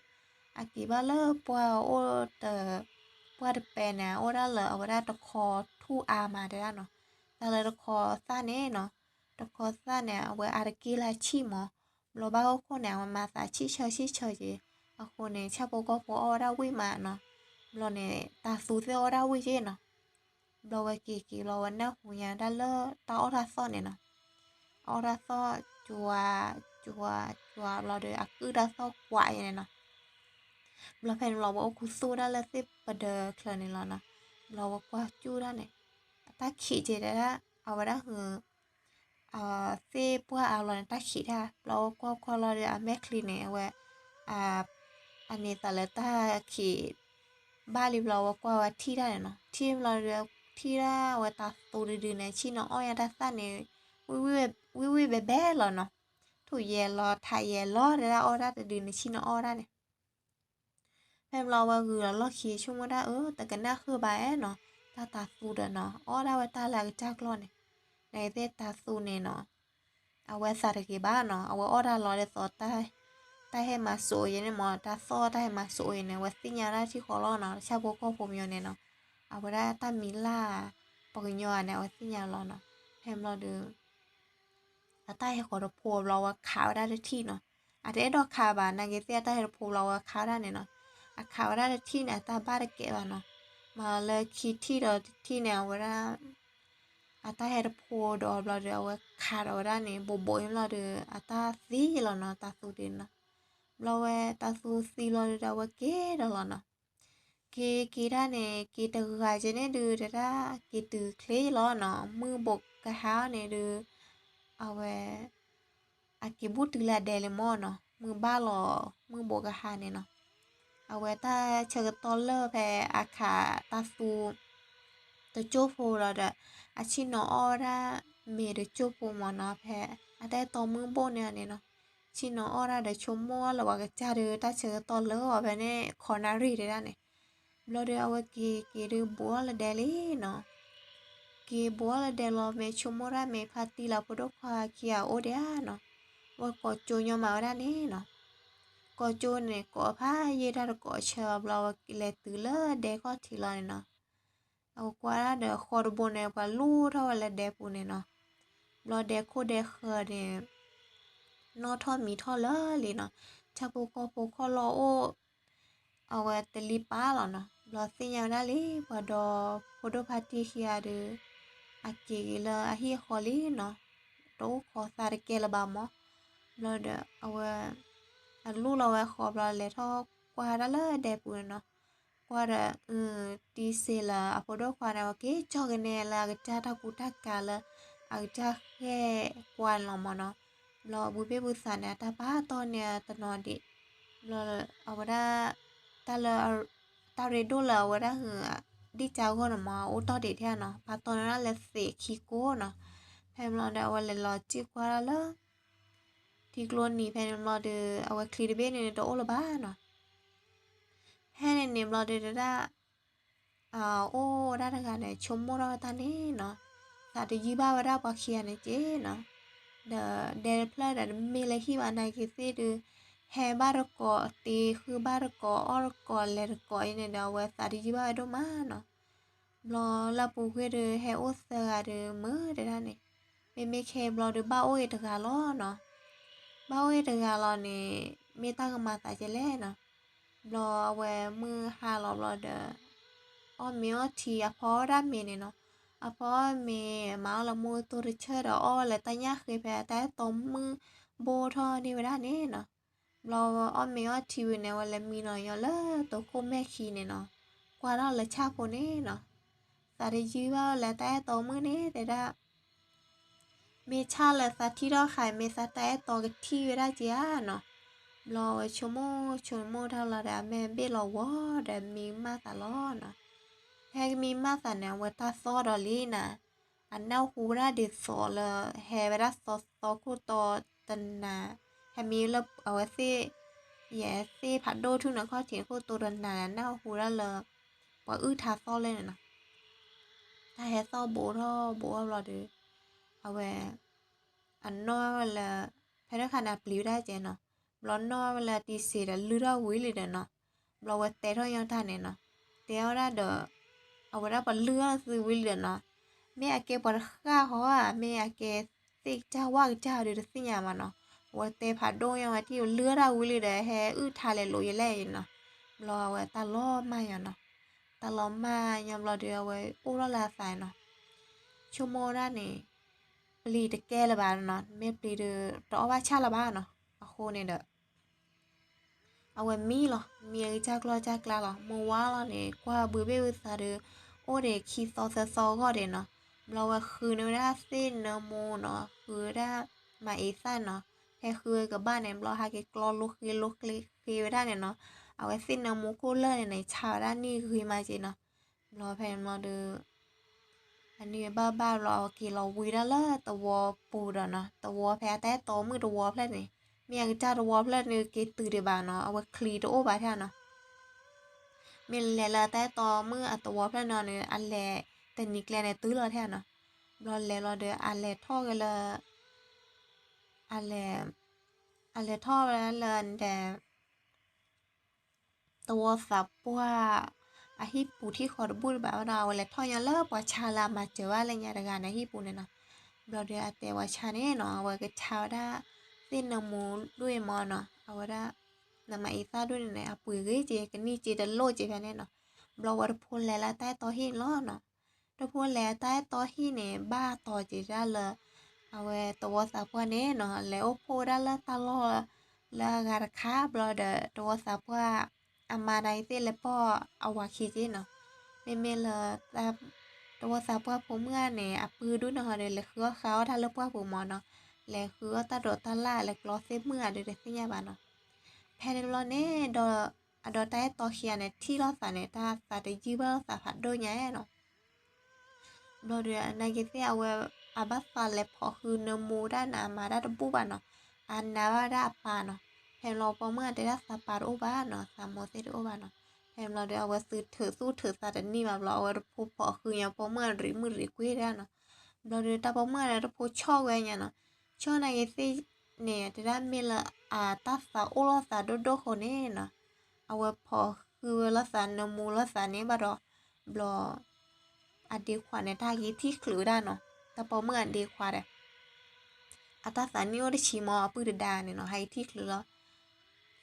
အက့ၤဘၣ်လၢပှၢ်အိၣ်တ ပှၢ်တပဲန့ၣ် အိၣ်ဒၣ်လၢအဝဲဒၣ်တခီထူၣ်အါမးတဲဒၣ်နီၤ. တၢ်လၢတခီသၣ်န့ၣ်နီၤ, တခီသၣ်န့ၣ် အဝဲအါတက့ၢ်လၢဆံၣ်မး. ဘျီဘၣ်ဟီၣ်ခိၣ်န့ၣ် အဝဲမၤသးဆံၣ်ဆၢဆံၣ်ဆၢက့ၤ. အဃိန့ၣ် ဆၣ်ဖိကီၢ်ဖိအီၣ်ဝဲဒၣ်ဝံၣ်မးနီၤ. ဘျီန့ၣ် တၤသူသ့ၣ်အီၣ်ဝဲဒၣ်ဝံၣ်က့ၤနီၤ. ဘျီဝဲက့ၤက့ၤဘျီ ဝဲနၢ်ဟူညါဒၣ်လၢတၢ်အီၣ်တၢ်သီၣ်န့ၣ်နီၤ. အီၣ်တၢ်သီၣ် ကွၤ ကွၤ ကွၤ ဘျီဒီး အကုၢ်တၢ်သီၣ်ကွးအံၤန့ၣ်နီၤ. ဘျီဖဲန့ၣ်ဘျီ ဝဲအိၣ်ခူသူၣ်ဒၣ်လၢသ့ၣ်ပဒၢးချၢန့ၣ်လီၤနီၤ. ဘျီဝဲကွၢ်စူၣ်ဒၣ်န့ၣ် အတၢ်ခံးက့ၤတဲဒၣ် အဝဲဒၣ် သ့ၣ်ပှၢ်အါဘျီန့ၣ် တၢ်ခံးတၢ် ဘျီဝဲကွၢ်ကွၢ်လီၤဒီး အမဲာ်ချံန့ၣ် အဝဲ အန့ၣ်သးလၢတၢ်ခံး ဘၣ်လံဘျီ ဝဲကွၢ်ဝဲထံၣ်တၢ်န့ၣ်နီၤ. ထံၣ်ဘျီဒီး ထံၣ်ဒၣ်ဝဲတၤသူတဒုန့ၣ် ဆ့ၣ်နီၤအီၣ်ညါတၢ်သၣ်န့ၣ် ဝံၣ်ဝံၣ်ဘဲဘဲလီၤနီၤ. ထူၣ်ယဲၢ်လီၤ ထးယဲၢ်လီၤ တဲဒၣ်အီၣ်ဒၣ်တဒုန့ၣ် ဆ့ၣ်နီၤအီၣ်ဝဲဒၣ်န့ၣ် ဖဲဘျီဝဲဂုာ်လီၤလီၢ်ခံဆိကမိၣ်ဒၣ် အၢ တကနၣ်ဃုာ်ဘၣ်အဲၣ်နီၤ, တၢ်တၤသူဒီးနီၤ အီၣ်ဒၣ်ဝဲတၢ်လၢအကစၢ်ကျီၢ်န့ၣ်, နသ့ၣ်တၤသူန့ၣ်နီၤ, အဝဲသးတဂ့ၤဘၣ်နီၤ, အဝဲအီၣ်တၢ်လီၤဒ်သိး တၢ်ဟဲမၤစိးအံၤန့ၣ်မ့ၢ် တၢ်သီၣ်တၢ်ဟဲမၤစိးအံၤန့ၣ် အဝဲသ့ၣ်ညါဒၣ်ထံဃီလီၤနီၤ, ဆၣ်ဖိကီၢ်ဖိမ့ၢ်န့ၣ်နီၤ, အဝဲဒၣ်တၢ်မံၤလၢ် ပှၤကညီဂၤန့ၣ် အဝဲသ့ၣ်ညါလီၤနီၤ, ဖဲဘျီဒီး အတၢ်ဟဲဃီၤတဖိဘျီ အဝဲခးဝဲဒၣ်တထံၣ်နီၤ, အတအဲၣ်ဒိးခးဘၣ် နာ်က့ၤသ့ၣ် အတၢ်ဟဲတဖိဘျီ အဝဲခးဝဲဒၣ်န့ၣ်နီၤ, အခးဝဲဒၣ်တထံၣ်န့ၣ် အတၢ်ဘၣ်တကဲဘၣ်နီၤ, မၤလၢခံထံၣ်ဒီးတထံၣ်န့ၣ် အဝဲဒၣ် အတၢ်ဟဲတဖိဒီးဘျီဒီး အဝဲခးဒီးဝဲဒၣ်န့ၣ် ဘိးဘိးအံၤဘျီဒီး အတၢ်သံလီၤနီၤ, တၤသူဒုးနီၤ, ဘျီဝဲတၤသူသံလီၤဒီး အဝဲက့ၤဒီးလီၤနီၤ က့ၤက့ၤဒၣ်န့ၣ် က့ၤတဂၤက့ၤန့ၣ်ဒုး တဒၣ်က့ၤတုၤချ့လီၤနီၤ, မုၢ်ဘိးကဟါန့ၣ်ဒုး အဝဲ အက့ၤဘူၣ်တုၤလၢအဒဲလံမ့ၢ်နီၤ, မုၢ်ဘၣ်လီၤ မုၢ်ဘိးကဟါန့ၣ်နီၤ, အဝဲတၢ်ဆၢကတီၢ်လၢဖဲအခးတၤသူ တကၠိၢ်ဖိလီၤဒီး အဆ့ၣ်နီၤအီၣ်ဝဲဒၣ်မ့ၤတကၠိၢ်ဖိမ့ၢ်နီၤ, ဖဲအတၢ်အဲၣ်တီမုၢ်ဘိၣ်န့ၣ်န့ၣ်နီၤ, ဆ့ၣ်နီၤအီၣ်ဒၣ်ဒီးဆိကမိၣ်လၢပှၤကစၢ်ဒီး တၢ်ဆၢကတီၢ်လၢအီၤဖဲန့ၣ် ခီနၣ်ရံၣ်တဲဒၣ်န့ၣ်, ဘျီဒီး အဝဲက့ၤက့ၤဒုးဘူးအီၣ်လၢဒဲလံနီၤ, က့ၤဘူးအီၣ်လၢဒဲလီၤ မ့ၢ်ဆိကမိၣ်ဒၣ်မ့ၢ်ဖါတံၢ်လၢဖိဒိၣ်ခွါခံဂၤအိၣ်ဒံးဧါနီၤ, ဝဲကိးကၠိညီမးဝဲဒၣ်န့ၣ်နီၤ, ကိးကၠိန့ၣ် ကိးဖးယံာ်တၢ်တကိးဆၢဘျီ ဝဲလဲၤတုၤလၢဒဲခီၣ်ထံးလီၤန့ၣ်နီၤ, အဝဲကွၢ်ဒၣ်ဒီးဃီတဘိန့ၣ် ပှၤလူၢ်ထီၣ်ဝဲလၢဒဲပူၤန့ၣ်နီၤ, ဘျီဒဲခိၣ်ဒဲဃၢၤန့ၣ် နီၣ်ထီၣ်မံၤထီၣ်လၢာ်လံနီၤ, ဆၣ်ဖိကီၢ်ဖိခီၣ်လီၢ်အိၣ် အဝဲတလံပာ်လီၤနီၤ, ဘျီသ့ၣ်ညါဝဲဒၣ်လံ ပှၤဒီဖိဒိၣ်ဖါတံၢ်ခံဂၤဒီး အက့ၤက့ၤလၢအဟံၣ်အဃီလံနီၤ, တအိၣ်ခိးသးတကဲလၢၤဘၣ်မး, ဘျီဒီးအဝဲ အလူၢ်လီၤဝဲဃီဘျီ လဲၤထီၣ်ကွၢ်ဒၣ်လၢဒဲပူၤန့ၣ်နီၤ, ကွၢ်ဒီး တံၤစ့လၢအဖိဒိၣ်ခွါန့ၣ် အဝဲက့ၤကၠီၣ်ကနဲလၢအကစၢ်တၢ်ကူတၢ်ကၤလၢ အကစၢ်ဃဲၣ်ကွၢ်န့ၣ်လီၤမးနီၤ, ဘျီဘုဘ့ၣ်ဘုသးန့ၣ် အတၢ်ပာ်တီၢ်န့ၢ်တနီၤဒံး, ဘျီအဝဲဒၣ် တၢ်လၢ တၢ်ရ့ဒိၣ်လၢအဝဲဒၣ်ဟု ဒံၣ်ကၠါဂီၢ်န့ၣ်မ့ၢ် အအိၣ်တီၢ်ဒံးထဲနီၤ, ပာ်တီၢ်န့ၢ်ဒၣ်လၢသ့းခံကိးနီၤ. ဖဲန့ၣ်ဘျီဒီး အဝဲလဲၤလီၤစံၣ်ကွၢ်ဒၣ်လၢ ထံကျိနံၤဖဲန့ၣ်ဘျီဒီး အဝဲချံတဘ့ၣ်န့ၣ်တအိၣ်လၢၤဘၣ်နီၤ. ဖဲန့ၣ်န့ၣ်ဘျီဒီး တဒၣ် အိၣ်ဝဲဒၣ်တဂၤန့ၣ် ဆိကမိၣ်ထီၣ်ဝဲတၢ်န့ၣ်နီၤ, သးတယုၢ်ဘၣ်ဝဲဒၣ်ပှၤခံဂၤန့ၣ်က့နီၤ. ဒီးဒဲတဖျၢၣ်ဒီး တမ့ၢ်လၢဟံၣ်ဘၣ် နာ်က့ၤသ့ၣ်ဒုး ဟဲဘၣ်တကိး တ့ဃုဘၣ်တကိး အီၣ်တကိး လဲၤတကိးအံၤန့ၣ်ဒီး အဝဲသးတယုၢ်ဘၣ်ဝဲဒိၣ်မးနီၤ. ဘျီလၢပူၤကွံာ်ဒီး ဟဲအိၣ်သၢဂၤဒီး မုာ်တဲဒၣ်န့ၣ်, မ့မ့ၢ်ခဲဘျီဒီး ဘၣ်အိၣ်အံၤတဂၤလီၤနီၤ. ဘၣ်အိၣ်အံၤတဂၤလီၤန့ၣ် မ့ၢ်တၢ်ကမၤသးဒ်လဲၣ်နီၤ. ဘျီအဝဲမုၢ်ဟါလီၤဘျီဒီး အီၣ်မ့ၤအီထံ အဖီအီၣ်ဒၣ်မ့ၤန့ၣ်နီၤ. အဖီအီၣ်မ့ၤ မၤအီၣ်လၢမူကတိၤတဆၢဒီး အီၣ်ဝဲလၢတၢ်ညၣ်ဃ့ဖဲတၢ်အဲၣ်တီမုၢ်ဘိၣ်ထီၣ်န့ၢ်ဝဲဒၣ်န့ၣ်နီၤ. ဘျီအီၣ်မ့ၤအီထံဝံၤန့ၣ် အဝဲလဲၤမံနီၤညီလၢတိခိၣ်မဲာ်ခံန့ၣ်နီၤ, ကွၢ်ထီၣ်လၢဆၣ်ဖိန့ၣ်နီၤ. သးတယုၢ်ဘၣ်လၢတၢ်အဲၣ်တီမုၢ်န့ၣ်တဲဒၣ် မ့ၢ်ဆၣ်လၢသးထံၣ်ထီၣ်ဃာ် မ့ၢ်သးတၢ်အဲၣ်တီကထံၣ်ဝဲဒၣ်က့ဧါနီၤ. ဘျီအဝဲဆိကမိၣ်ဆိကမိၣ်တၢ်လီၤဒီး အမဲာ်ဘ့ၣ်လီၤဝီၤဒီး မံမၢ်သးလီၤနီၤ. ဖဲကမံမၢ်သးန့ၣ် အဝဲတၢ်သီၣ်ဒီးလံနၤ, အနၢ်ဟူဝဲဒၣ်ဒ်သိးလၢ ဟဲဝဲဒၣ်သီသီခိၣ်တီတနၤ, ဟဲမံလၢအဝဲသ့ၣ် ယဲသ့ၣ်ဖးဒိၣ်ထူၣ်န့ၣ်ခီၣ်ထံးခိၣ်တီတနၤန့ၣ် အနၢ်ဟူဝဲဒၣ်လၢ ပှၤအုၣ်ထါသီၣ်လဲၣ်န့ၣ်နီၤ. တၢ်ဟဲသီၣ်ဘူးထီၣ်ဘူးထီၣ်ဘျီဒီး အဝဲ အနီၢ်ဝဲလၢ ဖဲတခါန့ၣ် အပျံၤဝဲဒၣ်ကဲနီၤ. ဘျီနီၢ်ဝဲလၢတံစ့းဒီး လုၢ်ထီၣ်ဝံၤလံဒီးနီၤ. ဘျီဝဲတဲထီၣ်ညီတၢ်န့ၣ်နီၤ. တဲဝဲဒၣ်ဒီး အဝဲဒၣ်ပှၤလုၢ်ထီၣ်သုဝံၤလံဒီးနီၤ. မ့ၢ်အကဲပှၤတဃၣ်ဃီဧါ, မ့ၢ်အကဲသ့ၣ်ကစၢ်ဝၣ်ကစၢ်ဒီးတသ့ၣ်ညါဘၣ်နီၤ. အဝဲတဲဖးဒိၣ်ညီဝဲ ထံၣ်လုၢ်ထီၣ်တၢ်ဝံၤလံဒီး ဟဲအုၣ်ထါလဲၤလိာ်ယလဲၣ်နီၤ. ဘျီအဝဲတၢ်လီၤမၢ်ညီနီၤ. တၢ်လီၤမၢ်ညီဘျီဒီး အဝဲအိၣ်ထီၣ်လၢအသးနီၤ. ဆိကမိၣ်ဒၣ်န့ၣ် ပျံၤတကဲလၢၤဘၣ်နီၤ, မ့ၢ်ပျံၤဒီး တအီၣ်ဘၣ်ဆၣ်လၢၤဘၣ်နီၤ. အဃိန့ၣ်ဒီး အဝဲမံလီၤ, မံအကစၢ်ကျီၢ်ကစၢ်ကျါလီၤ. မုၢ်ဝါလီၤန့ၣ် ကွၢ်ဘုဘ့ၣ်ဝံသးဒီး အိၣ်ဒံးခံသီသၢသီအဂီၢ်ဒံးနီၤ. ဘျီဝဲဃုန့ၢ်ဝဲဒၣ်သ့ၣ်နၢမူနီၤ, ဃုဝဲဒၣ်မၤအ့ၤသၣ်နီၤ. ဖဲဃုဝဲကဘၣ်န့ၣ် ဘျီဟးက့ၤကျီလိဃ့လိဃ့ဃ့ဝဲဒၣ်န့ၣ်နီၤ. အဝဲသ့ၣ်နၢမူခိၣ်လၢာ်န့ၣ်န့ၣ် ဆါဝဲဒၣ်နံၣ်ဂ့ၤမးက့နီၤ. ဘျီဖဲန့ၣ်ဘျီဒီး အန့ၣ်ဘၣ်ဘၣ်ဘျီ အဝဲက့ၤလီၤဝံၤဒၣ်လၢသဝီပူၤဒီးနီၤ, သဝီဖဲအတၢ်အဲၣ်တီမုၣ်သဝီဖျၢၣ်န့ၣ်, မ့ၢ်အကစၢ်သဝီဖျၢၣ်န့ၣ်က့ၤတုၤဒံးဘၣ်နီၤ, အဝဲချံတအိၣ်ဘၣ်ထဲနီၤ. မ့ၢ်လဲၤလၢတၢ်အဲၣ်တီမုၣ်အသဝီဖျၢၣ်န့ၣ်န့ၣ် အလဲၤတနံၤကျဲန့ၣ်တုၤလီၤထဲနီၤ. ဘျီလဲၤလီၤဒီး အလဲၤထီၣ်က့ၤလၢ အလဲၤ အလဲၤထီၣ်ဝဲဒၣ်လၢ သဝီသးပှၢ် အဟံၣ်ပူၤထံၣ်ဃီတဘူၣ်တဘၣ်ဝဲဒီး အဝဲလဲၤထီၣ်ညီလၢပှၤဆါလၢအမၤစၢၤဘၣ်လၢညါတဂၤန့ၣ် ဟံၣ်ပူၤန့ၣ်နီၤ. ဘျီဒီးအတဲပှၤဆါန့ၣ်နီၤ, အဝဲကဆါဝဲဒၣ်သ့ၣ်နၢမူဒိၣ်အံၤမ့ၢ်နီၤ, အဝဲဒၣ် နမၤအံသၣ်ဒိၣ်န့ၣ်န့ၣ် အပှ့ၤဂ့ၤက့ၤ ကနံၣ်က့ၤတလိၣ်က့ၤဖဲန့ၣ်နီၤ. ဘျီဝဲတဖိလဲၤလၢတၢ်အဲၣ်တီဟံၣ်န့ၣ်လီၤနီၤ. တဖိလဲၤတၢ်အဲၣ်တီဟံၣ်န့ၣ် ဘၣ်တီၤက့ၤဒၣ်လၢ အဝဲသဝီသးပှၢ်န့ၣ်နီၤ, လဲၤအိၣ်ဖှိၣ်ဝဲဒၣ်လၢတၢ်လီၢ်လၢအဂၤတခါ ဘျီဒီး သဝီသးပှၢ်အမါန့ၣ်သ့ၣ်လဲၤပိာ်အဝၤခံက့နီၤ. မ့မ့ၢ်လၢ သဝီသးပှၢ်ဖိမုၣ်ဂၤန့ၣ် အပုၢ်ဒိၣ်န့ၣ်ဟီဒီး လဲၤဃုအီၣ်ဃုအီတၢ်လၢပှၢ်ပူၤမ့ၢ်နီၤ, လဲၤဃုအီၣ်တၢ်ဒိးတၢ်လၣ် လဲၤကျီသ့ၣ်မုၣ်ဂၤဒီးတသ့ၣ်ညါဘၣ်နီၤ. ဖဲန့ၣ်တဘျီန့ၣ်ဒီး အဒီးတၢ်အဲၣ်တီခံဂၤန့ၣ် ထံၣ်လိာ်သးန့ၣ် တၢ်သးတယုၢ်ဘၣ်လိာ်သးဖးဒိၣ်ညါနီၤ. ဘျီဒီး နာ်က့ၤသ့ၣ် အဝဲ အဘၣ်သးလဲၤဖိးဃုနၢမူဒၣ်န့ၣ် အမၤတၢ်တဘူၣ်ဘၣ်နီၤ, အနာ်ဘၣ်ဒၣ်အပၢ်နီၤ. ဖဲန့ၣ်ဘျီပိာ်မုၣ်ဂၤတဲဒၣ်သးပၢ်တအိၣ်ဘၣ်နီၤ, သးမိၢ်သ့ၣ်တအိၣ်ဘၣ်နီၤ. ဖဲန့ၣ်ဘျီဒီး အဝဲသုထုးသူၣ်ထုးသးတနံၣ်ဘၣ်ဘျီ အဝဲတဖိဖိးဃုညါပိာ်မုၣ်ဂၤရံးမုၣ်ရံးကွ့ဒၣ်နီၤ. ဘျီဒီးတၢ်ပိာ်မုၣ်ဂၤဒီးတဖိဆီၣ်ဝဲညါနီၤ, ဆီၣ်နာ်က့ၤသ့ၣ်န့ၣ် တဲဒၣ်မ့ၢ်လၢအတၢ်သးအိၣ်လိာ်သးဒိၣ်ဒိၣ်ဃိန့ၣ်နီၤ, အဝဲဖိးဃုဝဲလိာ်သးနၢမူလိာ်သးန့ၣ်ဘၣ်ဒီး ဘျီ အဒ့ခွါန့ၣ် တၢ်ဟဲက့ၤထံၣ်ချုးဝဲဒၣ်နီၤ, တၢ်ပိာ်မုၣ်အဒ့ခွါဒီး အတၢ်သးနံၣ်အိၣ်တဆံမ့ၢ် အပုၢ်တဒါန့ၣ်နီၤ ဟဲက့ၤထံၣ်ချုးလီၤ.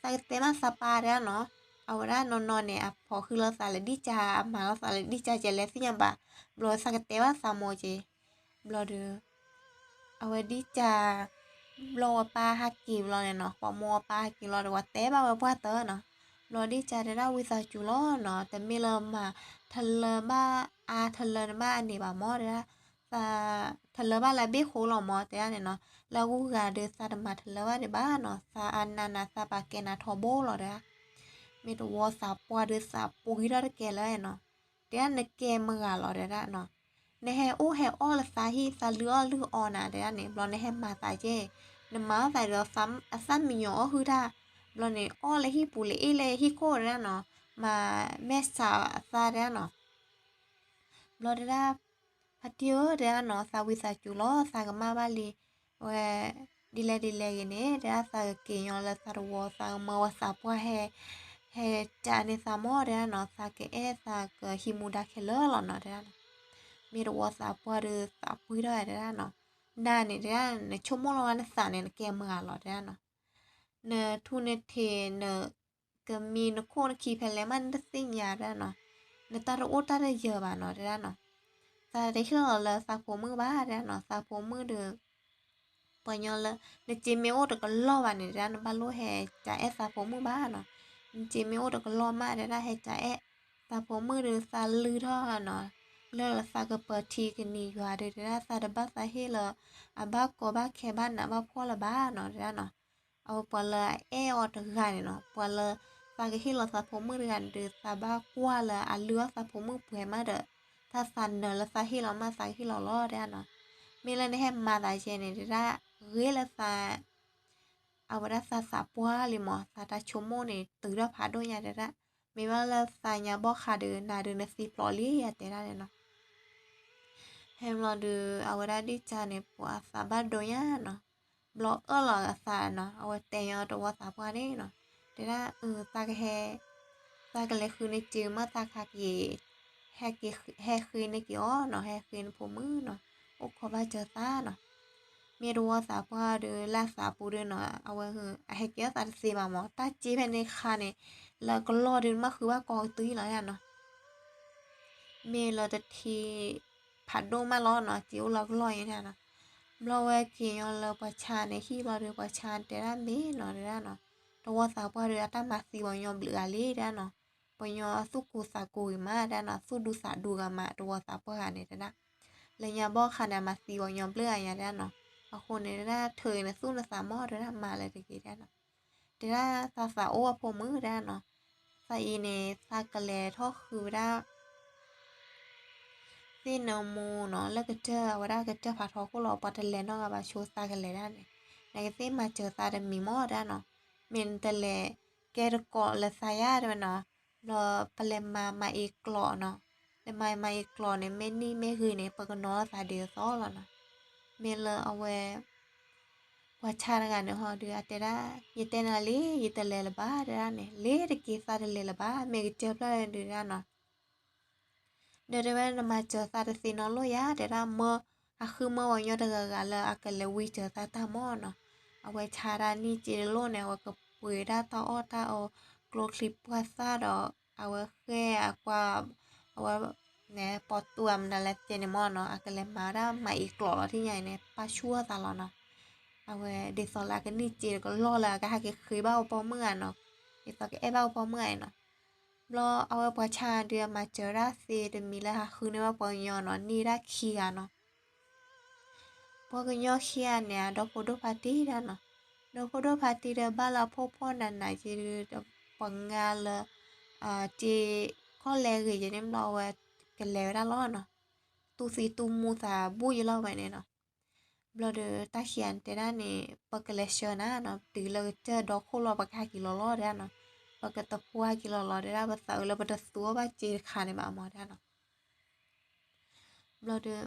သးကတဲမးသးပၢ်တဲဒၣ်နီၤ, အဝဲဒၣ်နီၢ်နီၢ်န့ၣ် အဖိးဃုလိာ်သးလၢဒံၣ်ကၢ အမၤလိာ်သးလၢဒံၣ်ကၢကဲလဲၣ်သ့ၣ်ညါဘၣ်, ဘျီသးကတဲဘၣ်သးမိၢ်က့ၤ, ဘျီဒီး အဝဲဒံၣ်ကၢ ဘျီဝဲပၢ်ဟဲက့ၤဘျီန့ၣ်နီၤ, ပှၤမိၢ်ဝဲပၢ်ဟဲက့ၤဘျီဒီး ပှၤတဲဘၣ်ဝဲပှၢ်တၢၢ်နီၤ, ဘျီဒံၣ်ကၢတဲဒၣ်ဝံသးစူၤလီၤနီၤ, တမ့ၢ်လၢမၤထလၢဘၣ်အါထလၢန့ၣ်ဘၣ်အန့ၣ်ဘၣ်မ့ၢ်တဲဒၣ် သးထလၢဘၣ်လၢအဘ့ၣ်ဃိလီၤမ့ၢ်တဲဒၣ်န့ၣ်နီၤ, လၢအဂုၤအဂၤဒီးသးတမၤထလၢဘၣ်ဒံးဘၣ်နီၤ, သးအနးနးသးပာ်ကဲနးထီဘိလီၤတဲဒၣ်, မ့ၢ်သဝီသးပှၢ်ဒီးသးပှ့ၤထီၣ်တကဲလၢၤနီၤ, တဲဒၣ်နကဲမုၢ်ဂၤလီၤ တဲဒၣ်နီၤ. နဟဲအိၣ်ဟဲအီၣ်လၢသးဟံၣ် သးလုၢ်အီၣ်လုၢ်အီနၤ တဲဒၣ်န့ၣ် ဘျီနဟဲမၤသးကဲ, နမၤအီၣ်သးဒီး အသၣ်မံညီၤအီၣ်ဟုၣ်တၢ်, ဘျီန့ၣ် အီၣ်လၢဟံၣ်ပူၤ လၢအ့ၣ်လၢဟံၣ်ခိၣ် တဲဒၣ်နီၤ, မၤမဲာ်ဆှးအသး တဲဒၣ်နီၤ. ဘျီတဲဒၣ် ဖါတံၢ်ဧၢ တဲဒၣ်နီၤ, သးဝံသးစူၤလီၤ, သးကမၣ်ဘၣ်လံ, ဝဲ ဒ်လဲၣ်ဒ်လဲၣ်ဂ့ၤန့ၣ် တဲဒၣ်သးကက့ၤညီလၢသးတဝီ, သးကမၢဝဲသးပှၢ်ဟဲ ဟဲကးန့ၢ်သးမၢ် တဲဒၣ်နီၤ, သးကအဲၣ်သးကဟံးမူဒါခဲလၢာ်လီၤနီၤ တဲဒၣ်နီၤ. မ့ၢ်တဝီသးပှၢ်ဒီးသးပှ့ၤထီၣ်ဝဲ တဲဒၣ်နီၤ, နၤန့ၣ် တဲဒၣ် နဆိကမိၣ်လီၤဂၤနသးန့ၣ် နကဲမုၢ်ဂၤလီၤ တဲဒၣ်နီၤ. နထူနထံး နကမံနခိၣ်နခံဖဲလဲၣ်မး နတသ့ၣ်ညါ တဲဒၣ်နီၤ, နတၢ်တအိၣ်တၢ်တယၢၤဘၣ်နီၤ တဲဒၣ်နီၤ. သးတဟ့ၣ်လီၤလၢသးဖိမုၣ်ဘၣ် တဲဒၣ်နီၤ, သးဖိမုၣ်ဒီး ပှၤညီလၢ နစ့မ့ၢ်အိၣ်တကလီၢ်ဘၣ်န့ၣ် တဲဒၣ် နဘၣ်လိၣ်ဟဲကးအဲၣ်သးဖိမုၣ်ဘၣ်နီၤ. နစ့မ့ၢ်အိၣ်တကလီၢ်မး တဲဒၣ် ဟဲကးအဲၣ်သးဖိမုၣ်ဒီး သးလုၢ်ထီၣ်နီၤ, လၢသးကပၢၤထံကနံၤယွၤဒီး တဲဒၣ် သးတဘၣ်သးဟ့ၣ်လၢ အဘၣ်ကီဘၣ်ခဲဘၣ်နးဘၣ်ဖှီၣ်လၢၤဘၣ်နီၤ တဲဒၣ်နီၤ. အဝဲပှၤလၢအအဲၣ်အီၤတဂၤန့ၣ်နီၤ, ပှၤလၢသးကဟ့ၣ်လီၤသးဖိမုၣ်တဂၤန့ၣ်ဒီး သးဘၣ်ကွၢ်လၢအလုၢ်အီၣ်သးဖိမုၣ်ပှဲၤမးဒီး တၢ်သးနၢၤလၢသးဟ့ၣ်လီၤမး သးကဟ့ၣ်လီၤလီၤ တဲဒၣ်နီၤ. မ့ၢ်လၢနဟဲမၤသးယဲန့ၣ် တဲဒၣ် ဂ့ၤလၢသး အဝဲဒၣ်သးသးပှၢ်လံမး, သးတၢ်ဆိကမိၣ်န့ၣ် တုၤထီၣ်ဖးဒိၣ်ညါ တဲဒၣ်. မ့ၢ်ဘၣ်လၢသးညါဘီၣ်ဃးဒီး နၤဒီးနသံဖျိးလံ ယတဲဒၣ်န့ၣ်နီၤ. ဖဲဘျီဒီး အဝဲဒၣ်ဒ်ကန့ၣ် ပှၤသးဘၣ်ဒိညါနီၤ. ဘျီအၢၣ်လီၤအသးနီၤ, အဝဲတဲညီတဝီသးပှၢ်န့ၣ်နီၤ, တဲဒၣ် အၢ သးကဟဲ သးကလဲၤဃုန့ၢ်စ့မး သးခါက့ၤ ဟဲဃ့န့ၢ်က့ၤအီၤနီၤ, ဟဲဃ့နဖိမုၣ်နီၤ, အိၣ်ခိးဘၣ်စၢၤသးနီၤ. မ့ၢ်တဝီသးပှၢ်ဒီး လၢသးပူၤဒီးနီၤ, အဝဲ အဟဲက့ၤအီၣ်သးတသ့ဘၣ်မး, တၢ်စ့ဖဲန့ၣ်ခါန့ၣ် လၢကလီၢ်ဒီး မ့ၢ်ဃုဘၣ်ကီကတုၤလီၤနီၤ. မ့ၢ်လၢတထံ ဖးဒိၣ်မးလီၤနီၤ, စ့အိၣ်လၢကလီၢ်အံၤနီၤ. ဘျီဝဲက့ၤညီလၢပှၤဆါန့ၣ်ဟံၣ်ဘျီဒီး ပှၤဆါတဲဒၣ်မ့ၢ်နီၤ တဲဒၣ်နီၤ, တဝီသးပှၢ်ဒီး အတၢ်မၤသံပှၤညီဘျုးဂၤလံ တဲဒၣ်နီၤ. ပှၤညီအသူၣ်ကိၢ်သးကိၢ်ဂ့ၤမး တဲဒၣ်နီၤ, သူၣ်ဒူသးဒူဂၤမး တဝီသးပှၢ်ဂၤန့ၣ် တဲဒၣ်. လၢညါဘီၣ်ခါန့ၣ် အမၤသံပှၤညီဘျုးဂၤညါ တဲဒၣ်နီၤ. အဃိန့ၣ် တဲဒၣ် ထုးအံၤနသူၣ်နသးမး တဲဒၣ် မၤလၢတဂ့ၤ တဲဒၣ်နီၤ. တဲဒၣ်သးသးအိၣ်အဖိမုၣ် တဲဒၣ်နီၤ, သးအံၤန့ၣ် သးကလဲၤထီၣ်ဃုဝဲဒၣ် သ့ၣ်နမူနီၤ, လၢကတၢၢ် အဝဲဒၣ်ကတၢၢ်ဖးထီခိၣ်လီၤ, ပှၤတလဲၤနီတဂၤဘၣ်ဆိသးကလဲၤဒၣ်န့ၣ်, နကသ့ၣ်မၤစၢၤသးတမံၤမး တဲဒၣ်နီၤ. မ့ၢ်နတလဲၤကဲတကိးလၢသးယါ တဲဝဲနီၤ, ဘျီပလဲၤမၤမၤအံၤကျိာ်နီၤ, လဲၤမၤမၤအံၤကျိာ်န့ၣ် မ့ၢ်နံၣ်မ့ၢ်ဂ့ၤန့ၣ် ပကနီၤလီၤသးဒ်သိးလီၤနီၤ. မ့ၢ်လၢအဝဲ ပှၤဆါတဂၤန့ၣ်ဟီဒီး အတဲဒၣ် ယတဲနၤလံ ယတလဲၤလၢၤဘၣ် တဲဒၣ်န့ၣ်, လ့ၤတက့ၤသးတလဲၤလၢၤဘၣ် မ့ၢ်ကစၢၢ်ဖျၢၣ်ဒုးဒၣ်နီၤ. ဒီးတဲဝဲနမၤစၢၤသးတသ့နီတလိၣ်ယါ တဲဒၣ်မၢ, အဃုမၢပှၤကညီတဂၤဂၤလၢအကလဲၤဝံစၢၤသးတၢ်မၢ်နီၤ. အဝဲဆါတၢ်နံၣ်စ့တလိၣ်န့ၣ် အဝဲကပှ့ၤဒၣ်တၢ်အီၣ်တၢ်အီ ကျိချံပှၢ်သၣ်ဒီး အဝဲဃဲအကွၢ် အဝဲ န့ၣ် ပိာ်တူၢ်အမနုၤလဲၣ်တဲန့ၣ်မၢ်နီၤ, အကလဲၤမၤဝဲဒၣ်မၤအံၤကျိာ်လီၤ ထံၣ်ညါအံၤန့ၣ် ပၢ်ဆူၣ်အသးလီၤနီၤ. အဝဲဒ်သိးလၢအကနံၣ်စ့ကလီၢ်လၢအကဟဲက့ၤဃ့ဘၣ်အပိာ်မုၣ်ဂၤနီၤ, ဒ်သိးကအဲၣ်ဘၣ်အပိာ်မုၣ်ဂၤအံၤနီၤ. ဘျီအဝဲပှၤဆါဒုးအမၤစၢၤဒၣ်သ့တမံၤလၢဟးဃုန့ၢ်ဘၣ်ပှၤကညီနီၤ, န့ၢ်ဒၣ်ခံဂၤနီၤ. ပှၤကညီခံဂၤန့ၣ် အဒီဖိဒိၣ်ဖါတံၢ်ဒၣ်နီၤ, ဒီဖိဒိၣ်ဖါတံၢ်ဒီးဘၣ်လၢအဖှီၣ်ဖှီၣ်နးနးက့ဒီး ပှၤငါလၢ က့ခီၣ်လဲဂ့ၤက့န့ၣ် ဘျီအဝဲကလဲၤဝဲဒၣ်လီၤနီၤ, သူၣ်သံသူၣ်မူသးဘူၣ်ယလီၤဝဲန့ၣ်နီၤ. ဘျီဒီးတၢ်ခံဂၤန့ၣ်တဲဒၣ်န့ၣ် ပကလဲၤဆှၢနၤနီၤ, တုၤလၢကစၢၢ်ဒီခိၣ်လီၤ ပကဟဲက့ၤလီၤလီၤတဲဒၣ်နီၤ, ပကတဖှီၣ်ဟဲက့ၤလီၤလီၤတဲဒၣ်, ပသးအုးလၢပတသူအီၣ်ဘၣ်စ့တခါန့ၣ်ဘၣ်မၢ်တဲဒၣ်နီၤ. ဘျီဒီး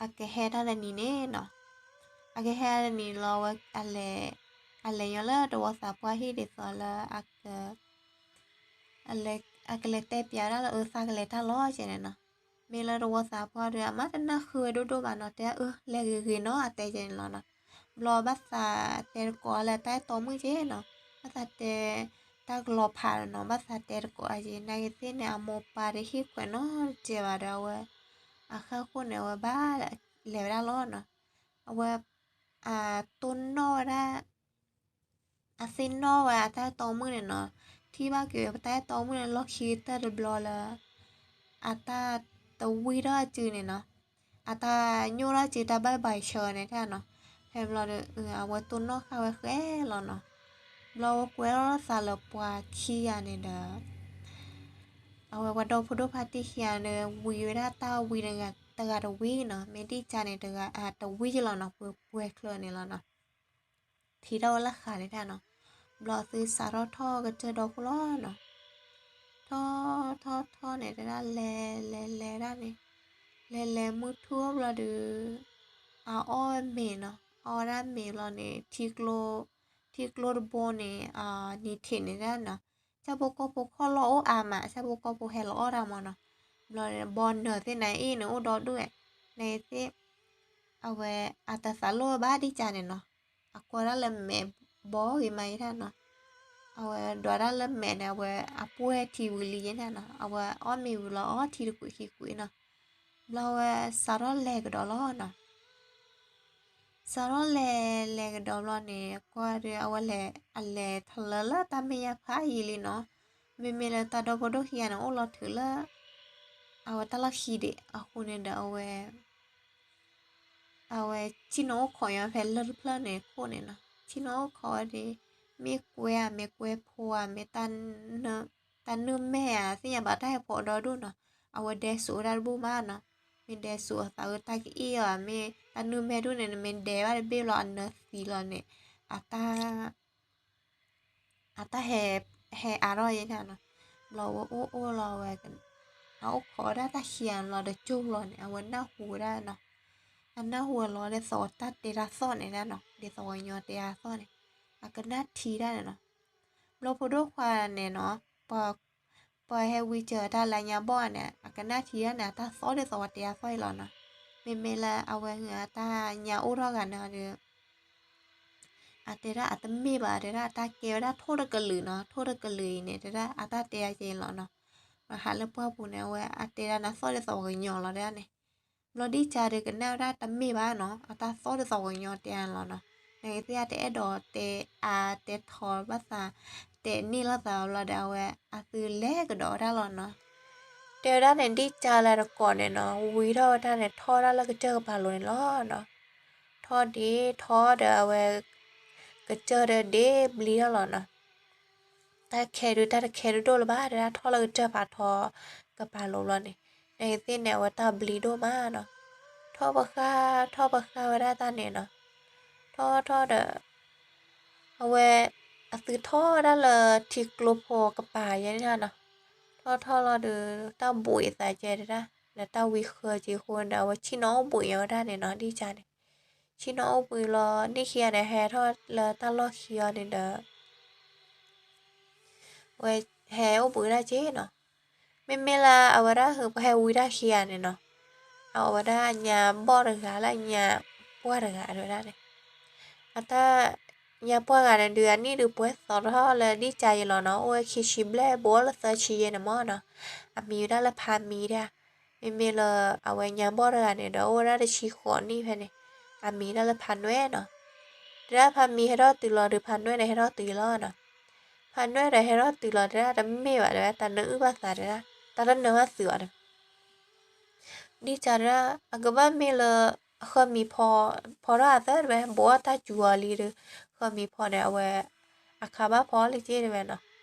အကဟဲတၢ်တနံၤန့ၣ်နီၤ, အကဟဲတၢ်တနံၤလီၤဝဲ အလဲၤညီလၢတဝီသးပှၢ်ဟံၣ်ဒ်သိးလၢ အကလဲၤတဲပၠးဒၣ်လၢအသးကလဲၤတၢ်လီၤကဲန့ၣ်နီၤ. မ့ၢ်လၢတဝီသးပှၢ်ဒီး အမါတနၢ်ဃုဝဲဒိၣ်ဒိၣ်ဘၣ်နီၤ, တဲအၢ လဲၤဂ့ၤဂ့ၤနီၤ အတဲကဲန့ၣ်လီၤနီၤ. ဘျီဘၣ်သးတဲတကိးလၢတၢ်အဲၣ်တီမုၣ်ကဲနီၤ, ဘၣ်သးတဲတၢ်ကလီၤဖးနီၤ, ဘၣ်သးတဲတကိးကဲ နာ်က့သ့ၣ်န့ၣ် အမိၢ်ပၢ်တဟ့ၣ်ခွဲးနီတစဲးဘၣ်ဒီး အဝဲ အဃၢဃိန့ၣ် အဝဲဘၣ်လဲၤဝဲဒၣ်လီၤနီၤ. အဝဲ အတိၢ်နီၣ်ဝဲဒၣ် အသ့ၣ်နီၣ်ဝဲအတၢ်အဲၣ်တီမုၣ်န့ၣ်နီၤ, ထံၣ်ဘၣ်က့ၤဝဲပတၢ်အဲၣ်တီမုၣ်န့ၣ် လီၢ်ခံကတၢၢ်တဘျီလၢ အတၢ်တဝံထီၣ်အစုန့ၣ်နီၤ, အတၢ်ညိၣ်ထီၣ်စုတၢ်ဘၣ်ဘၣ်ဆၢန့ၣ်တဲနီၤ. ဖဲဘျီဒီး အဝဲတိၢ်နီၣ်ဃာ်ဝဲဃဲလီၤနီၤ. ဘျီဝဲကွဲထီၣ်သးလၢပှၤခံဂၤန့ၣ်ဒီး အဝဲပှၤဒီဖိဒိၣ်ခွါတံၢ်ခံဂၤဒီး ဝံၤဝဲဒၣ်တၢ်ဝံတဂၤတဝံနီၤ, မ့ၢ်ဒ်ကန့ၣ် တဂၤတဝံယလီၤနီၤ, ပှဲၤပှဲၤချၢန့ၣ်လီၤနီၤ. ထံၣ်ထီၣ်ဝဲလၢဃာ်န့ၣ်တၢ်နီၤ. ဘျီအသုစးထီၣ်ထီၣ်ကစၢၢ်ဒီခိၣ်လီၤနီၤ. ထီၣ်ထီၣ်ထီၣ်န့ၣ် တဲဒၣ်လဲၤလဲၤလဲၤဒၣ်န့ၣ်, လဲၤလဲၤမုၢ်ထူၣ်ဘျီဒီး အအီၣ်မ့ၤနီၤ, အီၣ်ဝဲဒၣ်မ့ၤဘျီန့ၣ် ထံကျိတဘိန့ၣ် နံၤထံးန့ၣ်ဒၣ်နီၤ, ဆၣ်ဖိကီၢ်ဖိခီၣ်လီၢ်အိၣ်အါမး, ဆၣ်ဖိကီၢ်ဖိဟဲလီၤအီၣ်တၢ်မးနီၤ. ဘျီဘီနၢၤသ့ၣ်နၤအံၤန့ၣ် အိၣ်ဒီဒူၣ်ဝဲ, နသ့ၣ် အဝဲအတသးလိၣ်ဝဲဘၣ်ဒ်ကန့ၣ်နီၤ. အကွၢ်ဒၣ်လၢမဲာ်ဘီဂ့ၤမးယဲဒၣ်နီၤ. အဝဲဒွးဒၣ်လၢမဲာ်န့ၣ် အဝဲအပှဲၤထံဝံၤလံယဲန့ၣ်နီၤ, အဝဲအီၣ်မ့ၤဝံၤလီၤ အီထံတကွံာ်ခံကွံာ်နီၤ. ဘျီဝဲစးထီၣ်လဲၤကဒီးလီၤနီၤ. စးထီၣ်လဲၤလဲၤကဒီးဘျီန့ၣ် ကွၢ်ဒီးအဝဲလဲၤ အလဲၤထီၣ်လၢလၢတၢ်မဲာ်ညါဖးယံာ်လံနီၤ. မ့မ့ၢ်လၢတၢ်ဒီဖိဒိၣ်ခံဂၤန့ၣ် အိၣ်လီၤထုးလၢ အဝဲတၢ်လီၢ်ခံဒံးအဃိန့ၣ်ဒီး အဝဲ အဝဲဆ့ၣ်နီၤအိၣ်ခိးညီဖဲလၢၢ်တဖျၢၣ်န့ၣ်ခိၣ်န့ၣ်နီၤ, ဆ့ၣ်နီၤအိၣ်ခိးဝဲဒီး မ့ၢ်ကွဲဧါ မ့ၢ်ကွဲဖိဧါ မ့ၢ် တၢ်နုၢ်မဲာ်ဧါ သ့ၣ်ညါဘၣ်တၢ်ဟဲဖိးဒီဒူၣ်နီၤ. အဝဲဒဲစိာ်ဝဲဒၣ်တဘူၣ်မးနီၤ, မ့ၢ်ဒဲစိာ်အသးအုးတၢ်ကအ့ၣ်အီၤ မ့ၢ်တၢ်နုၢ်မဲာ်ဒူၣ်န့ၣ် နမ့ၢ်ဒဲဘၣ်တဘ့ၣ်ဘျီအနၢသံလီၤန့ၣ် အတၢ် အတၢ်ဟဲ ဟဲအါထီၣ်ယဲန့ၣ်နီၤ. ဘျီဝဲအိၣ်အိၣ်လီၤဝဲ အအိၣ်ခိးဝဲဒၣ်တၢ်ခံဂၤလီၤဒီးကၠိလီၤန့ၣ် အဝဲနၢ်ဟူဝဲဒၣ်နီၤ. အနၢ်ဟူဝဲလီၤဒ်သိးတၢ်တဲတၢ်သီၣ်န့ၣ်ဒၣ်နီၤ, ဒ်သိးပှၤကညီတဲတၢ်သီၣ်န့ၣ် အကနၣ်ထံဒၣ်န့ၣ်နီၤ. ဘျီဖိဒိၣ်ခွါန့ၣ်နီၤ ပှၤဟဲဝံစၢၤတၢ်လၢညါဘီၣ်န့ၣ် အကနၣ်ထံဒၣ်န့ၣ် အတၢ်သီၣ်ဒ်သိးပှၤတဲတၢ်သီၣ်အံၤလီၤနီၤ. မ့မ့ၢ်လၢအဝဲအတၢ်ညါအိၣ်ထီၣ်ဂၤန့ၣ်ဒီး အတဲဒၣ်အတမ့ၢ်ဘၣ် တဲဒၣ်အတၢ်ကဲဝဲဒၣ်ထိၣ်တကလုာ်နီၤ, ထိၣ်တကလုာ်အံၤန့ၣ် တဲဒၣ်အတၢ်တဲအကဲလီၤနီၤ. ပှၤဟးလၢပှၢ်ပူၤန့ၣ် အဝဲအတဲဒၣ်နသီၣ်ဒ်သိးပှၤကညီလီၤတဲဒၣ်န့ၣ်. ဘျီဒ်ကါဒီးကနၣ်ဝဲဒၣ်တမ့ၢ်ဘၣ်နီၤ, အတၢ်သီၣ်ဒ်သိးပှၤကညီတဲအါလီၤနီၤ. နကသ့ၣ်အတအဲၣ်ဒိးတဲအါတဲထီဘၣ်သး တဲန့ၢ်လိာ်သးဘျီဒီး အဝဲအသုလဲၤကဒီးဝဲဒၣ်လီၤနီၤ. တဲဝဲဒၣ်န့ၣ် ဒ်ကါလၢတကိးန့ၣ်နီၤ ဝံထီၣ်ဝဲဒၣ်န့ၣ် ထီၣ်ဒၣ်လၢကစၢၢ်ကပၤလိၤန့ၣ်လီၤနီၤ. ထီၣ်ဒ့ထီဒီးအဝဲ ကစၢၢ်ဒီးဒ့ဘျံထီၣ်လီၤနီၤ. တၢ်ခဲဒုး တၢ်တခဲဒုးဒိၣ်လၢၤဘၣ် တဲဒၣ်ထီၣ်လၢကစၢၢ်ဖးထီကပၤလိၤဘျီန့ၣ် နကသ့ၣ်န့ၣ် အဝဲတၢ်ဘျံဒိၣ်မးနီၤ. ထီၣ်ပဃၢ် ထီၣ်ပဃၢ်ဝဲဒၣ်တၢ်န့ၣ်နီၤ. ထီၣ်ထီၣ်ဒီး အဝဲ အသုထီၣ်ဝဲဒၣ်လၢထံကျိဖိကပၤယဲန့ၣ်နီၤ. ထီၣ်ထီၣ်လီၤဒီး တၢ်ဘှံးအသးကဲတဲဒၣ် လၢတၢ်ဝံဃၢက့ၤအဃိဒီး အဝဲဆ့ၣ်နီၤအိၣ်ဘှံးအီၤဝဲဒၣ်န့ၣ်နီၤ ဒ်ကါန့ၣ်. ဆ့ၣ်နီၤအိၣ်ဘှံးလီၤ နံၣ်ခံဂၤန့ၣ် ဟဲထီၣ်လၢတၢ်လီၢ်ခံအီၤန့ၣ်ဒီး ဝဲဟဲအိၣ်ဘှံးဒၣ်က့နီၤ. မ့မ့ၢ်လၢအဝဲဒၣ်ဟၢပှၤဟဲဝံဒၣ်ခံဂၤန့ၣ်နီၤ, အဝဲဒၣ်ညါဘီၣ်တဂၤလၢညါပှၢ်တဂၤတဲဝဲဒၣ်န့ၣ်, အတၢ် ညါပှၢ်ဂၤန့ၣ်ဒုး အနံၣ်ဒုးပှဲၤသီထီၣ်လၢဒ်ကါယဲလီၤနီၤ, အိၣ်ဝဲခံဆံဘျဲၣ် ဘူးအီၤလၢသၢဆံယဲန့ၣ်မ့ၢ်နီၤ, အမံၤဝဲဒၣ်လၢဖါမံဒၣ်, မ့မ့ၢ်လၢအဝဲညါဘီၣ်တဂၤန့ၣ်ဒီး အိၣ်ဝဲဒၣ်တဆံဃိးနံၣ်ဖဲန့ၣ်, အမံၤဒၣ်လၢဖါနွဲၣ်နီၤ. တဲဒၣ်ဖါမံဟဲထီၣ်တုၤလီၤဒီး ဖါနွဲၣ်ဒီးဟဲထီၣ်တုၤလီၤနီၤ. ဖါနွဲၣ်ဒီးဟဲထီၣ်တုၤလီၤ တဲဒၣ်တမ့ၢ်ဘၣ်တဲဝဲ တၢ်နၢအုၣ်ဘၣ်သးတဲဒၣ်, တၢ်တနၢဘၣ်သုးအီၤဒီး ဒ်ကါတဲဒၣ် အကဘၣ်မ့ၢ်လၢ ဃၢမံၤဖီ ဖီထီၣ်အသၢတဲဝဲ ဘူးအီၤတၢ်စူၤအီၤလံဒီး ဃၢမံၤဖီန့ၣ် အဝဲ အခါဘၣ်ဖီလၢက့တဲဝဲနီၤ,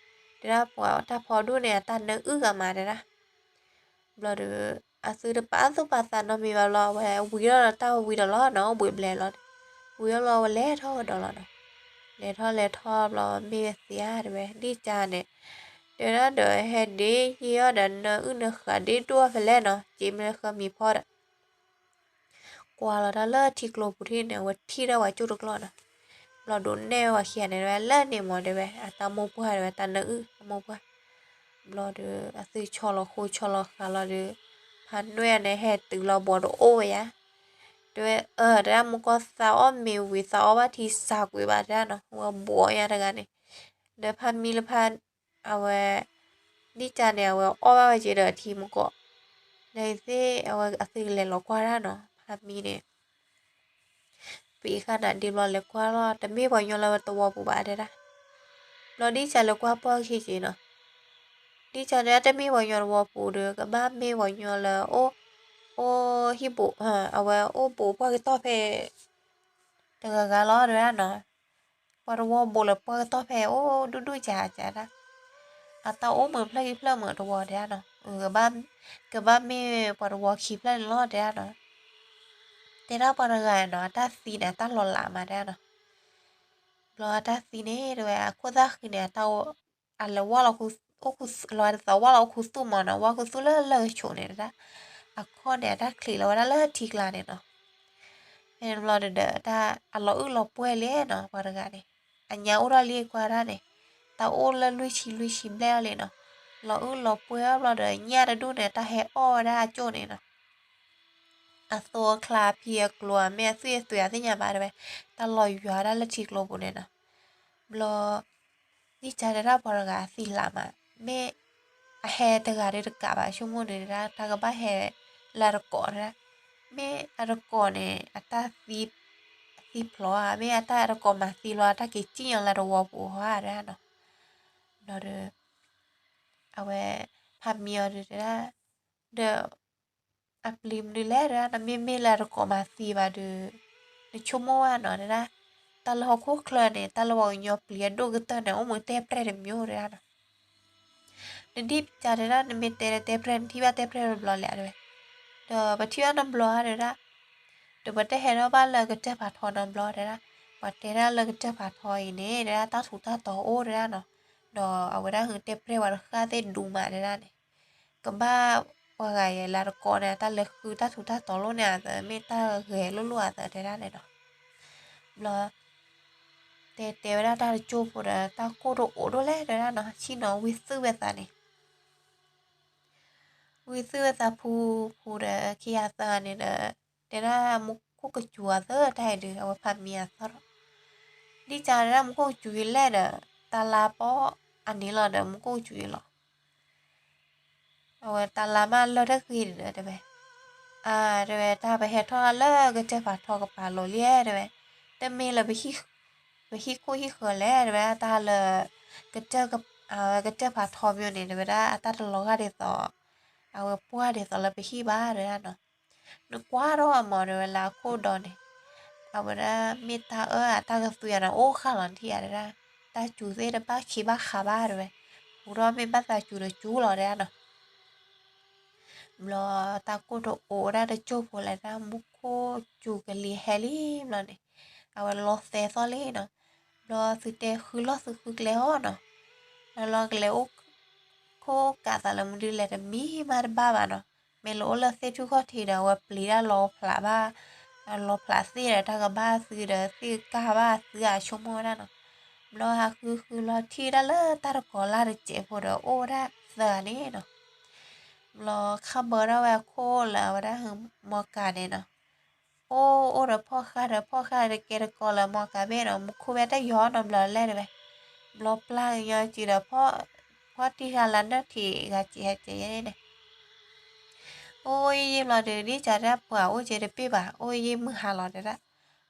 တဲဒၣ်ပှၤတၢ်ဖီဒိၣ်န့ၣ် အတၢ်နၢအုၣ်ဂၤမးတဲဒၣ်. ဘျီဒီး အသုတပာ်သူၣ်ပာ်သးနီတမံၤဘၣ်ဘျီ အဝဲဝံၤဒီးတၢ်ဝံၤဒီးလီၤနီၤ အိၣ်ဘှံးဘျဲၣ်လီၤ, ဝံၤဒီးလီၤ အဝဲလဲၤထီၣ်ကဒီးလီၤနီၤ, လဲၤထီၣ်လဲၤထီၣ်ဘျီ မ့ၢ်ဝဲသ့ဧါတဲဝဲ ဒ်ကါန့ၣ် တဲဝဲဒၣ်ဒီးဟဲဒ့ယ့ၢ်အီၣ်ဒီးနၢအုၣ်နၢဃးဒ့ဒိၣ်အီၤဖဲလဲၣ်နီၤ, က့မ့ၢ်ဃၢမံၤဖီဒီး ကွၢ်လီၤတၢ်လၢထံကျိပူၤထံၣ်န့ၣ် အဝဲထံၣ်ဒၣ်ပှၤကၠိတကျီၢ်နီၤ. ဘျီဒိးနဲၣ်ဝဲခံဂၤန့ၣ်တဲဝဲ လၢန့ၣ်မ့ၢ်တဲဝဲ အတၢ်မိၢ်ပှၢ်တဲဝဲ တၢ်နၢအုၣ်တၢ်မိၢ်ပှၢ်. ဘျီဒီး အသုဆီလီၤဃိဆီလီၤဃာ်လီၤဒီး ဖါနွဲၣ်န့ၣ်ဟဲတုၤလီၤ ဘူးတအိၣ်ဝဲယါ, တဲဝဲ အၢ တဲဒၣ် မူကီၢ်သးအီၣ်မ့ၤဝံၤ သးအီၣ်ဘၣ်ထံစၢ်ကွံာ်ဘၣ်တဲဒၣ်နီၤ, ဝဲဘူးအီၣ်ညါတဂၤန့ၣ်, ဒီးဖါမံလၢဖါ အဝဲ ဒ်ကါန့ၣ် အဝဲအီၣ်ဘၣ်ဝဲက့ၤဒီးထံမူကီၢ်, နသ့ၣ် အဝဲအသုလဲၤလီၤကွၢ်ဒၣ်နီၤ ဖါမံန့ၣ် ပအံၤဃာ်နၤဒ့ဘျီလဲၤကွၢ်လီၤ တမ့ၢ်ပှၤကညီလၢတဝီပူၤဘၣ်တဲဒၣ်. ဘျီဒ်ကါလဲၤကွၢ်ပှၢ်ခံက့ၤနီၤ, ဒ်ကါတဲဒၣ်တမ့ၢ်ပှၤကညီတဝီပူၤဒီး ကဘၣ်မ့ၢ်ပှၤကညီလၢ အိၣ် အိၣ်ဟံၣ်ဘူး အဝဲအိၣ်ဘူးပှၢ်ကတီၢ်ဖဲ တဂၤဂၤလီၤတဲဒၣ်နီၤ, ပှၤတဝီဘူးလၢပှၢ်ကတီၢ်ဖဲအိၣ်ဒူၣ်ဒူၣ်ကၢ်ကၢ်ဒၣ်, အတၢ်အိၣ်မုာ်ဖျၢၣ်ခံဖျၢၣ်မုာ်တဝီတဲဒၣ်နီၤ, ကဘၣ်မ့ၢ်ပှၤတဝီခံဖျၢၣ်န့ၣ်လီၤ တဲဒၣ်နီၤ. တဲဒၣ်ပှၤတဂၤနီၤ အတၢ်သံန့ၣ် အတၢ်လီၤလးမး တဲဒၣ်နီၤ. ဘျီအတၢ်သံန့ၣ် တဲဝဲ အခိၣ်သၣ်ဃံန့ၣ် အလဲၤဝၢ်လီၤ လီၤတသီဝၢ်လီၤအိၣ်ခူသူၣ်မးနီၤ, ဝၢ်ခူသူၣ်လၢလၢၢ်ကဆိးန့ၣ် တဲဒၣ်. အခီၣ်န့ၣ် အတၢ်ချံးလီၤဝဲဒၣ်လၢထံကျါန့ၣ်နီၤ. ဖဲန့ၣ်ဘျီဒီး တၢ်အလီၤအုၣ်လီၤပှဲၤလံနီၤ ပှၤတဂၤန့ၣ်, အညါအိၣ်ထီၣ်လံကွၢ်ဒၣ်န့ၣ်, တၢ်အိၣ်လၢလွံၢ်ဆံလွံၢ်ဆံဘျဲၣ်အီၤလံနီၤ. လီၤအုၣ်လီၤပှဲၤအီၤဘျီဒီး ညၣ်တဒူၣ်န့ၣ် တၢ်ဟဲအီၣ်ဝဲဒၣ်အကၠိၣ်န့ၣ်နီၤ. အသိအချါအဖံအကျိၤ မ့ၢ်အသွံၣ်အသွဲးအသ့ၣ်ညါဘၣ်တဲဝဲ, တၢ်လီၤယွၤဝဲဒၣ်လၢထံကျိပူၤန့ၣ်နီၤ. ဘျီ ဒ်ကးတဲဒၣ်ပှၤတဂၤအသံလးမး, မ့ၢ်အဟဲတဂၤဒီးတကးဘၣ် ဆိကမိၣ်န့ၣ်ဒၣ် တၢ်ကဘၣ်ဟဲလၢအတကိးဒၣ်, မ့ၢ်အတကိးန့ၣ် အတၢ်သံဖျိဧါ, မ့ၢ်အတၢ်အတကိးမၤသံလီၤ အတၢ်က့ၤစံၣ်ညီလၢတဝီပူၤဧါဒၣ်နီၤ. ဘျီဒီး အဝဲ ဖးမံအီၤဒုးတဲဒၣ်, ဒီး အပျံၤမနုၤလဲၣ်တဲဒၣ်, နမ့မ့ၢ်လၢအတကိးမၤသံဘၣ်ဒီး နဆိကမိၣ်ဘၣ်နီၤတဲဒၣ်, တၢ်လၢဟီၣ်ခိၣ်ချၢန့ၣ် တၢ်လၢပှၤကညီပျံၤအဒိၣ်ကတၢၢ်န့ၣ် အိၣ်မူတဲပြဲၢ်တမံၤအိၣ်တဲဒၣ်နီၤ. နဒ်ကးတဲဒၣ် နမ့ၢ်တဲတဲပြဲၢ် နထံၣ်ဘၣ်တဲပြဲၢ်တဘျီလဲၣ်တဲဝဲ, ဒီးပထံၣ်ဘၣ်နဘျီဧါတဲဒၣ်, ဒီးပတဟဲထီၣ်ဘၣ်လၢကတၢၢ်ဖးထီနဘျီတဲဒၣ်, ပှၤတဲဒၣ်လၢကတၢၢ်ဖးထီအံၤန့ၣ် တဲဒၣ်တၢ်ထူးတၢ်တီၤအိၣ်တဲဒၣ်နီၤ, ဒီးအဝဲဒၣ်ဟုတဲပြဲၢ်ဝဲတဃၣ်သ့ၣ်ဒူမးတဲဒၣ်န့ၣ် ကဘၣ်ပှၤဂၤယဲလၢတကိးန့ၣ် တၢ်လဲၤဃုတၢ်ထူးတၢ်တီၤလိၣ်န့ၣ်အသး မ့ၢ်တၢ်ဂဲၤလိၣ်လိၣ်အသးတဲဒၣ်န့ၣ်နီၤ. ဘျီ တဲတဲဝဲဒၣ်တၢ်တကၠိၢ်ဖိဒီး တၢ်ကိၢ်တအိးဒိၣ်လဲၣ်တဲဒၣ်နီၤ, ဆ့ၣ်နီၤဝံသုးဝဲသးန့ၣ် ဝံသုးဝဲသးဖူဖူဒီး ခံဂၤသၢဂၤန့ၣ်ဒီး တဲဒၣ်မူခိၣ်ကစူၤအသးတၢ်အံၤဒီး အဝဲဖးမံအသီၣ်ထီၣ်, ဒ်ကးတဲဒၣ်မူခိၣ်ကစူၤယလဲၣ်ဒီး တၢ်လါပီၣ်အန့ၣ်လီၤဒီး မူခိၣ်ကစူၤယလီၤ. အဝဲတၢ်လါမးလၢတဂ့ၤဒီးတဲဝဲ, အါ တဲဝဲ တၢ်ပဟဲထီၣ်လၢကတၢၢ်ဖးထီကပၤလိၤလံတဲဝဲ, တမ့ၢ်လၢ ပဟံၣ်ခိၣ်ဟံၣ်ဃၢၤလဲၣ်တဲဝဲ တၢ်လၢ ကတၢၢ်ဖးထီမ့ၢ်န့ၣ် တဲဝဲဒၣ် အတၢ်တလီၤဂာ်ဒ်သိး အဝဲပှၢ်ဒ်သိးလၢပဟံၣ်ဘၣ်တဲဒၣ်နီၤ. နကွၢ်ထီၣ်အမးတဲဝဲလၢအခိၣ်ဒီးန့ၣ်, အဝဲဒၣ်မ့ၢ်တၢ်အၢအတၢ်ကသွံအန့ၣ် အိၣ်ဃာ်လီၤထံၣ်ဧါတဲဒၣ်, တၢ်စူၤသ့ၣ်တဘၣ်ခံဘၣ်ဃးဘၣ်တဲဝဲ, ဟူထီၣ်မ့ၢ်ဘၣ်သးစူၤဒီးစူၤလီၤတဲဒၣ်နီၤ. ဘျီတၢ်ကိၢ်တအိးဝဲဒၣ်တကၠိၢ်ဖိလဲၣ်ဒၣ် မူခိၣ်စူၤကလံၤဟဲလံဘျီန့ၣ်, အဝဲလီၤသဲသီၣ်လံနီၤ. ဘျီသုတဲဃုလီၢ်သုဃုကျဲအီၤနီၤ, လၢလီၤကလဲၤအိၣ်ခိၣ်ကးသးလၢမနုၤလဲၣ်တမံၤမးတဘၣ်ဘၣ်နီၤ. မ့ၢ်လၢအိၣ်လၢသ့ၣ်ထူၣ်ခီၣ်ထံးဒီး အဝဲပျံၤတၢ်လီၤဖျးဘၣ်, လီၤဖျးသ့ၣ်ဒီး တၢ်ကဘၣ်သုဒီး သ့ၣ်ကဘၣ်သုအဆိကမိၣ်ဝဲဒၣ်နီၤ. ဘျီဟးဃုဃုလီၤထံၣ်ဝဲဒၣ်လၢတၢ်တကိးလၢ်တစဲးဖိဒီး အိၣ်ဝဲဒၣ်သၢဂၤန့ၣ်နီၤ. ဘျီခါဘၢထီၣ်ဝဲအခိၣ်လၢအဝဲဒၣ်မီကၤန့ၣ်နီၤ, အိၣ်အိၣ်ဒီးဖီၣ်ဃာ်ဒီး ဖီၣ်ဃာ်တကဲတကိးလၢမီကၤဘ့ၣ်နီၤ, မူခိၣ်ဝဲတၢ်ယီၤနီတဘျီလဲၣ်တဲဝဲ. ဘျီပျၢ်ကညီစုဒီး ဖီၣ်တံၢ်ဃာ်လၢနၢၢ်ထံးဂၤစဲးဂၤစဲးယဲန့ၣ် အိၣ်ယံာ်ယံာ်ဘျီဒီး ဒ်ကးဒၣ်ပှၤအိၣ်ကဲတပ့ၢ်ဘၣ်, အိၣ်ယံာ်ယံာ်မုၢ်ဟါလီၤတဲဒၣ်.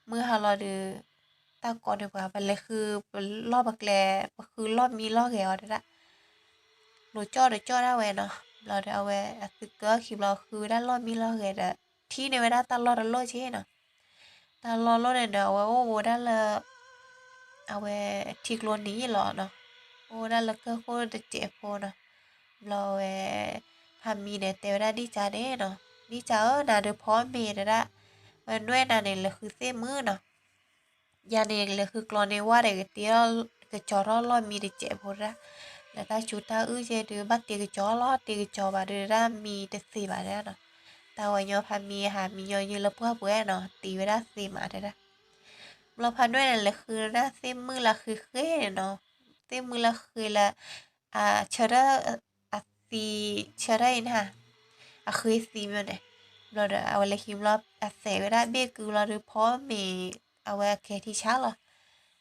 မုၢ်ဟါလီၤဒီး တၢ်ကိးန့ၢ်ပှၤ ပလဲၤဃုပလီၢ်ပကျဲ, ပဃုလီၢ်မံလီၢ်ဂဲၤအီၤတဲဒၣ်. လိၤကၠီၣ်ဒီးကၠီၣ်ဒၣ်ဝဲနီၤ. ဘျီဒီးအဝဲအသုးကၢအီၣ်ခံဘျီ ဃုဝဲဒၣ်လီၢ်မံလီၢ်ဂဲၤဒီး ထံၣ်န့ၢ်ဝဲဒၣ်တၢ်လီၢ်တလီၢ်က့နီၤ. တၢ်လီၢ်လီၢ်န့ၣ်ဒီး အဝဲအိၣ်ဝဲဒၣ်လၢ အဝဲထံကျိနံၤလီၤနီၤ. အိၣ်ဝဲဒၣ်လၢကၢၢ်ခိၣ်တစဲးဖိနီၤ. ဘျီဝဲ ဖးမံန့ၣ်တဲဝဲဒၣ်ဒ်ကးန့ၣ်နီၤ, ဒ်ကးဧၢ နၤဒုးဖီမ့ၤတဲဒၣ်, ဝဲနွဲၣ်နၤန့ၣ် လဲၤဃုသ့ၣ်မုၢ်နီၤ. ယၤန့ၣ် လဲၤဃုကျိန့ၢ်ဝဲဒီး ကတ့ထီၣ်ကစီၤထီၣ်လီၢ်မံတစဲးဖိဒၣ်. လၢတၢ်စူၤတၢ်အုၣ်ကဲဒုး ဘၣ်တ့ကစီၤလီၤ တ့ကစီၤဘၣ်ဒုးဒၣ်မံတသ့ဘၣ်တဲဒၣ်နီၤ. တၢ်ဝဲညီဖးမံဟးမံညီယုၢ်လၢပှၢ်ပှဲၤနီၤ တ့ဝဲဒၣ်သ့မးတဲဒၣ်. ဘျီဖးနွဲၣ်န့ၣ်လဲၤဃုဒၣ်သ့ၣ်မုၢ်လၢဃ့ဃ့နီၤ, သ့ၣ်မုၢ်လၢဃ့လၢ အဆၢထၢၣ် အသံ ဆၢထၢၣ်အံၤန့ၣ် အဃ့သံမ့ၢ်န့ၣ်, ဘျီဒီး အဝဲလဲၤဟံးဘျီ အသဲးဝဲဒၣ်ဘ့ၣ်ကုဘျီဒီး ဖီမ့ၤ အဝဲအကဲထံဆါလီၤ.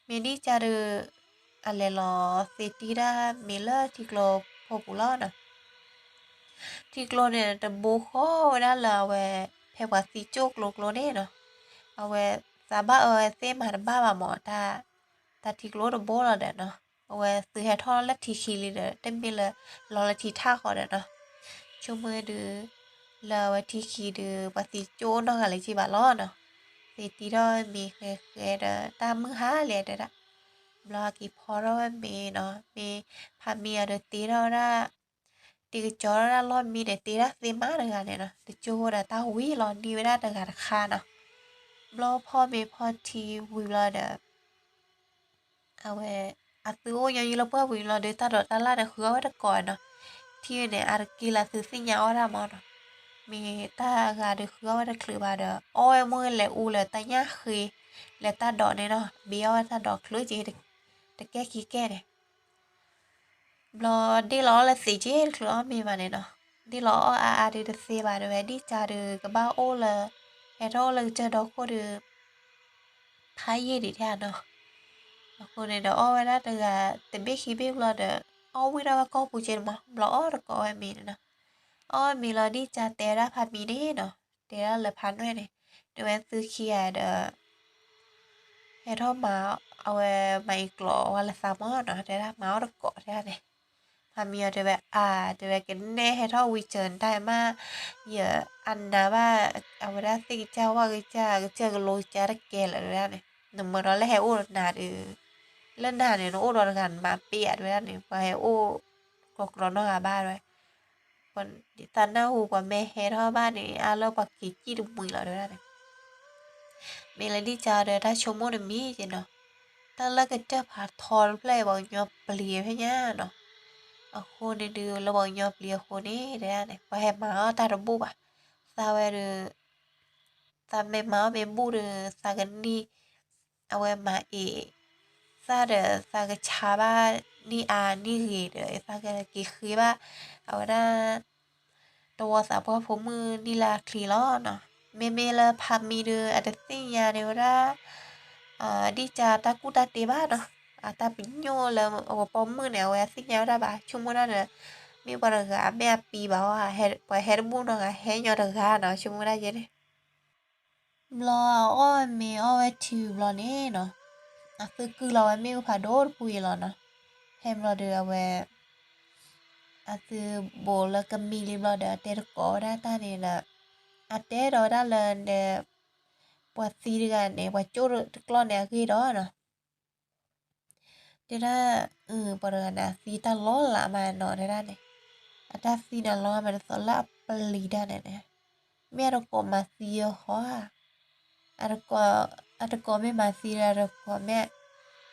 မ့ၢ်ဒ်ကးဒီး အလဲၤလီၤသ့တံၢ်ဒၣ်မ့ၤလၢထံကျိဖိပူၤလီၤနီၤ. ထံကျိန့ၣ် တဘိဃီဝဲဒၣ်လၢအဝဲ ဖဲပှၤသံကၠိၣ်ကျိကျိန့ၣ်နီၤ. အဝဲသးဘၣ်အၢဝဲသ့ၣ်မၤတဘၣ်ဘၣ်မး တၢ်ထံကျိတဘိလီၤဒီးနီၤ. အဝဲသုးဟဲထီၣ်လၢထံခံလံဒီး တမ့ၢ်လၢ လီၤလၢထံထၣ်ဃီဒီးနီၤ. ဆိကမိၣ်ဒုး လၢအဝဲထံခံဒုး ပှၤသံကၠိၣ်အိၣ်နီတဂၤလၢၤက့ဘၣ်လီၤနီၤ. သ့တံၢ်ထီၣ်မ့ၤဃဲဃဲဒီး တၢ်မုၢ်ဟါလဲၣ်တဲဒၣ်. ဘျီက့ၤဖီထီၣ်ဝဲမ့ၤနီၤ, မ့ၢ်ဖးမံအီၤဒီးတ့ထီၣ်ဝဲဒၣ် တ့ကစီၤထီၣ်ဒၣ်လီၢ်မံန့ၣ် တ့ဒၣ်သ့မးတဂၤန့ၣ်နီၤ, တကၠိဃိဒီးတၢ်ဝံၤလီၤနံၣ်ဝဲဒၣ်တဂၤတခါနီၤ. ဘျီဖီမ့ၤဖီထံဝံၤဘျီဒီး အဝဲ အသုအိၣ်ညီနုၢ်လၢပှၢ်ပူၤလီၤဒီး တၢ်ဒိးတၢ်လၣ်န့ၣ် ဃုအီၣ်ဝဲတကိးနီၤ. ထံၣ်ဝဲန့ၣ် အါတက့ၢ်လၢသုသ့ၣ်ညါအီၣ်တၢ်မးနီၤ. မ့ၢ်တၢ်ဂၤဒီးဃုအီၣ်ဝဲတချုးဘၣ်ဒီး အီၣ်ဝဲမိၢ်လဲၤအူလၢတၢ်ညၣ်ဃ့ လၢတၢ်ဒိးန့ၣ်နီၤ, ဘ့အီၣ်ဝဲတၢ်ဒိးချုးက့ၤ တကဲခံကဲန့ၣ် ဘျီဒ့ၣ်လီၤအီၣ်လၢသ့းက့တချုးအီၣ်မ့ၤဘၣ်န့ၣ်နီၤ. ဒ့ၣ်လီၤအီၣ်အါအါဒုးတသ့ဘၣ်တဲဝဲ ဒ်ကၢ်ဒုးကဘၣ်အိၣ်လၢ ဟဲထီၣ်အိၣ်လၢကစၢၢ်ဒီခိၣ်ဒီး ဖးယံာ်ဒံးတဲနီၤ. အဃိန့ၣ်ဒီးအီၣ်ဝဲဒၣ်တဂၤ တဘ့ၣ်ခံဘ့ၣ်ဘျီဒီး အီၣ်ဝံၣ်ထီၣ်ဝဲကိာ်ပူၤက့န့ၣ်မး, ဘျီအီၣ်တကိးဝဲမ့ၤန့ၣ်နီၤ. အီၣ်မ့ၤလီၤဒ်ကၢ်တဲဝဲဒၣ်ဖးမံန့ၣ်နီၤ, တဲဒၣ်လၢဖးနွဲၣ်န့ၣ်, တဲဝဲသုခံဂၤဒီး ဟဲထီၣ်မၤ အဝဲမၤအံၤကျိးဝဲလၢသးမးနီၤ, တဲဒၣ်မၤအီၣ်တကိးတဲဒၣ်န့ၣ်. ဖးမံအီၤတဲဝဲအါ တဲဝဲကနဲဟဲထီၣ်ဝံၤစၢၤတၢ်မး, ယအနၢ်ဘၣ် အဝဲဒၣ်သ့ၣ်ကစၢ်ဝၣ်ကစၢ် ကစၢၢ်ကလိကစၢ်တကဲလၢၤတဲဒၣ်န့ၣ်, နမ့ၢ်ဒီးလၢဟဲအိၣ်နၤဒီး လၢနၤန့ၣ် နအိၣ်ဒီးတဂၤနမၤပ့ၢ်ဧါတဲဝဲဒၣ်န့ၣ်, ပှၤဟဲအိၣ် ကြီကြီနီတဂၤဘၣ်တဲဝဲ သးနၢ်ဟူပှၤမ့ၢ်ဟဲထီၣ်ဘၣ်န့ၣ် အါလၢပှၤက့ၤစံၣ်တမှံၤလီၤတဲဝဲဒၣ်န့ၣ်. မ့ၢ်လၢဒ်ကၢ်ဒီးတၢ်ဆိကမိၣ်တမံၤက့နီၤ, တၢ်လၢကစၢၢ်ဖးထီတဖျၢၣ်အံၤ ပှၤကညီပျံၤဖဲညါနီၤ. အဃိန့ၣ်ဒုး လၢပှၤကညီပျံၤအဃိန့ၣ်တဲဒၣ်န့ၣ် ပှၤဟဲမၤအီၣ်တၢ်တဘူၣ်ဘၣ်. သးဝဲဒီး သးမ့ၢ်မၤအီၣ်မ့ၢ်ဘူၣ်ဒီး သးကနံၣ် အဝဲမၤအ့ၣ် သးဒီးသးကဆါဘၣ်နံၣ်အါနံၣ်ဂ့ၤဒီး သးကက့ၤဃ့ဘၣ် အဝဲဒၣ် တဝီသးပှၢ်ဖိမုၣ်နံၣ်လၢအချံလီၤနီၤ. မ့မ့ၢ်လၢဖးမံဒီး အတသ့ၣ်ညါန့ၣ်ဝဲဒၣ် ဒ်ကၢ်တၢ်ကူၣ်တၢ်တ့ဘၣ်နီၤ. အတၢ်ပညိၣ်လၢအဝဲပိာ်မုၣ်န့ၣ် အဝဲအသ့ၣ်ညါဝဲဒၣ်ဘၣ် ဆိကမိၣ်ဒၣ်ဒီး မ့ၢ်ပှၤတဂၤမ့ၢ်အပံၤဘၣ်အီၤ ပှၤဟဲတဘူၣ်နီတဂၤ ဟဲညီတဂၤနီၤ ဆိကမိၣ်ဒၣ်ယဲန့ၣ် ဘျီအီၣ်မ့ၤအီၣ်ဝဲထံဘျီန့ၣ်နီၤ, အသုကုၢ်လီၤဝဲမ့ၣ်အူဖးဒိၣ်တပူၤအံၤလီၤနီၤ. ဖဲဘျီဒီးအဝဲ အသုဘိးလၢကမံလံဘျီဒီး အတဲတကိးဝဲဒၣ်တၢ်န့ၣ်ဒီး အတဲဒီးဝဲဒၣ်လၢဒီး ပှၤသံတဂၤန့ၣ် ပှၤကၠိတကျီၢ်န့ၣ်အဂ့ၢ်ဒီးနီၤ တဲဒၣ် ပှၤတဂၤန့ၣ် အသံတၢ်လီၤလးမးနီၤ တဲဒၣ်န့ၣ်, အတၢ်သံန့ၣ်လီၤမးဒ်သိးလၢအပျံၤတၢ်န့ၣ်န့ၣ်, မ့ၢ်အတကိးမၤသံအီၤဟီဧါ, အတကိးမ့ၢ်မၤသံဒီး အတကိးမ့ၢ်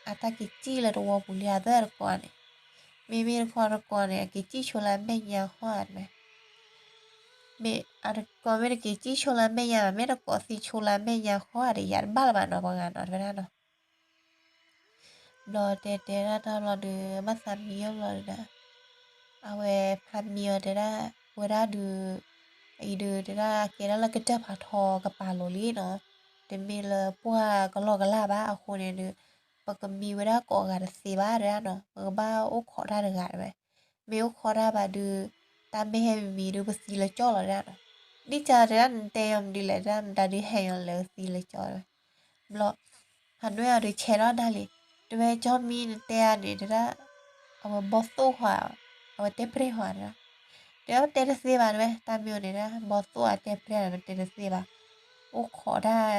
အတၢ်က့ၤစံၣ်လၢတဝီပူၤလံ အသၢတကိးန့ၣ်, မ့မ့ၢ်တခီတကိးန့ၣ် အက့ၤစံၣ်ဆိလၢအမဲာ်ညါဟီဧါတဲဝဲ, မ့ၢ်အတကိးမ့ၢ်တက့ၤစံၣ်ဆိလၢအမဲာ်ညါဘၣ် မ့ၢ်တကိးသံဆိလၢအမဲာ်ညါဟီဧါဒီး ယၤတဘၣ်လၢၤဘၣ်နီၤ ပှၤဂၤနီၤ တဲဝဲဒၣ်နီၤ ဘျီတဲတဲဒၣ်တၢ်ဘျီဒီး ဘၣ်သးမံအီၤဘျီဒီး အဝဲဖးမံအီၤတဲဒၣ် ဝဲဒၣ်ဒုး အအံၤဒုးတဲဒၣ် ကဲဒၣ်လၢကတၢၢ်ဖးထီကပၤလိၤလံနီၤ, တမ့ၢ်လၢပှၢ်ကလီကလၢ်ဘၣ်အဃိန့ၣ်ဒီး ပကမံဝဲဒၣ်ကိးဂၤတသ့ဘၣ်တဲဒၣ်နီၤ, ပကဘၣ်အိၣ်ခိးတၢ်တဂၤတဲဝဲ, မ့ၢ်အိၣ်ခိးတၢ်ဘၣ်ဒုး တၢ်မ့ၢ်ဟဲမံမံဒုး ပသံလၢကၠီလီၤတဲဒၣ်နီၤ, ဒ်ကၢ်တဲဒၣ်နတဲယီၤမနုၤလဲၣ်တဲဒၣ် မတၤဒုးဟဲယီၤလဲၣ်သံလၢကၠီတဲဝဲ ဘျီ ဖးဒွဲၣ်အီၤဒီးဆဲးထီၣ်ဒၣ်လံ, တဲဝဲကၠီမံနတဲဧါန့ၣ်တဲဒၣ်, အဝဲဘီသိၣ်ဟီဧါ, အဝဲတဲပြဲၢ်ဟီဧါတဲဒၣ်, တဲဝဲတဲတသ့ဘၣ်တဲဝဲ တၢ်မ့ၢ်အိၣ်န့ၣ်ဒၣ် ဘီသိၣ်ဧါတဲပြဲၢ်ဧါ တဲတသ့ဘၣ်, အိၣ်ခိးတၢ်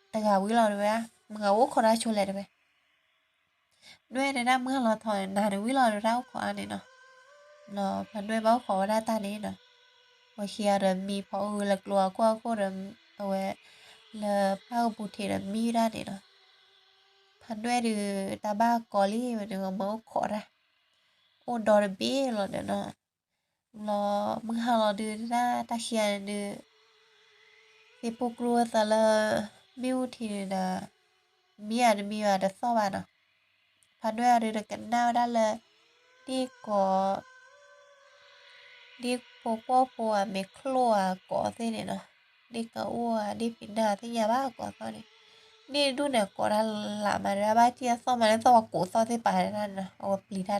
တဂၤဝံၤလီၤတဲဝဲ, မ့ၢ်ဂၤအိၣ်ခိးတၢ်ဆိလဲၣ်တဲဝဲ ဒွဲၣ်တဲဒၣ်မုၢ်ဟါလီၤထီၣ်န့ၣ် နၤန့ၣ်ဝံၤလီၤတဲဒၣ်အိၣ်ခိးအါန့ၣ်နီၤ, ဘျီဖးဒွဲၣ်ဘၣ်အိၣ်ခိးဝဲဒၣ်တၢ်န့ၣ်နီၤ, ပှၤခံဂၤဒီးမံဖီအူလၢကျိအခိၣ်အခိၣ်ဒီး အဝဲ လၢဖၣ်ကပူၤထံးဒီးမံဝဲဒၣ်န့ၣ်နီၤ, ဖးဒွဲၣ်ဒီး တၢ်ဘၣ်ကီလံဝဲန့ၣ် မၤအိၣ်ခိးတၢ်, အိၣ်ဒီတဘ့ၣ်လီၤဒီးနီၤ ဘျီမုၢ်ဟါလီၤဒုး တၢ်တၢ်ခံဂၤန့ၣ်ဒုး သ့ၣ်ပိာ်ကျိသးလၢ မ့ၣ်အူထံးန့ၣ်ဒီး မံဧါတမံဘၣ်တသီၣ်ဘၣ်နီၤ, ဖးဒွဲၣ်အီၤဒုးတကနၣ်ဝဲဒၣ်လၢ ဒ်ကိး ဒ်ဖိကွီၢ်ဖိဧါ မ့ၢ်ချိၣ်ဧါကိးသ့ၣ်န့ၣ်နီၤ, ဒ်ကအိၣ်ဧါ ဒ်ဖံးနၢ်သ့ၣ်ညါဘၣ်ကိးသီၣ်န့ၣ်, ဒ်ဒူၣ်န့ၣ်ကိးတၢ်လၢ်မး တဘၣ်တံၢ်အသီၣ်မး လၢသီၣ်ပှၤကိးသီၣ်သ့ၣ်ပာ်တၢ်န့ၣ်နီၤ အဝဲပျံၤတၢ်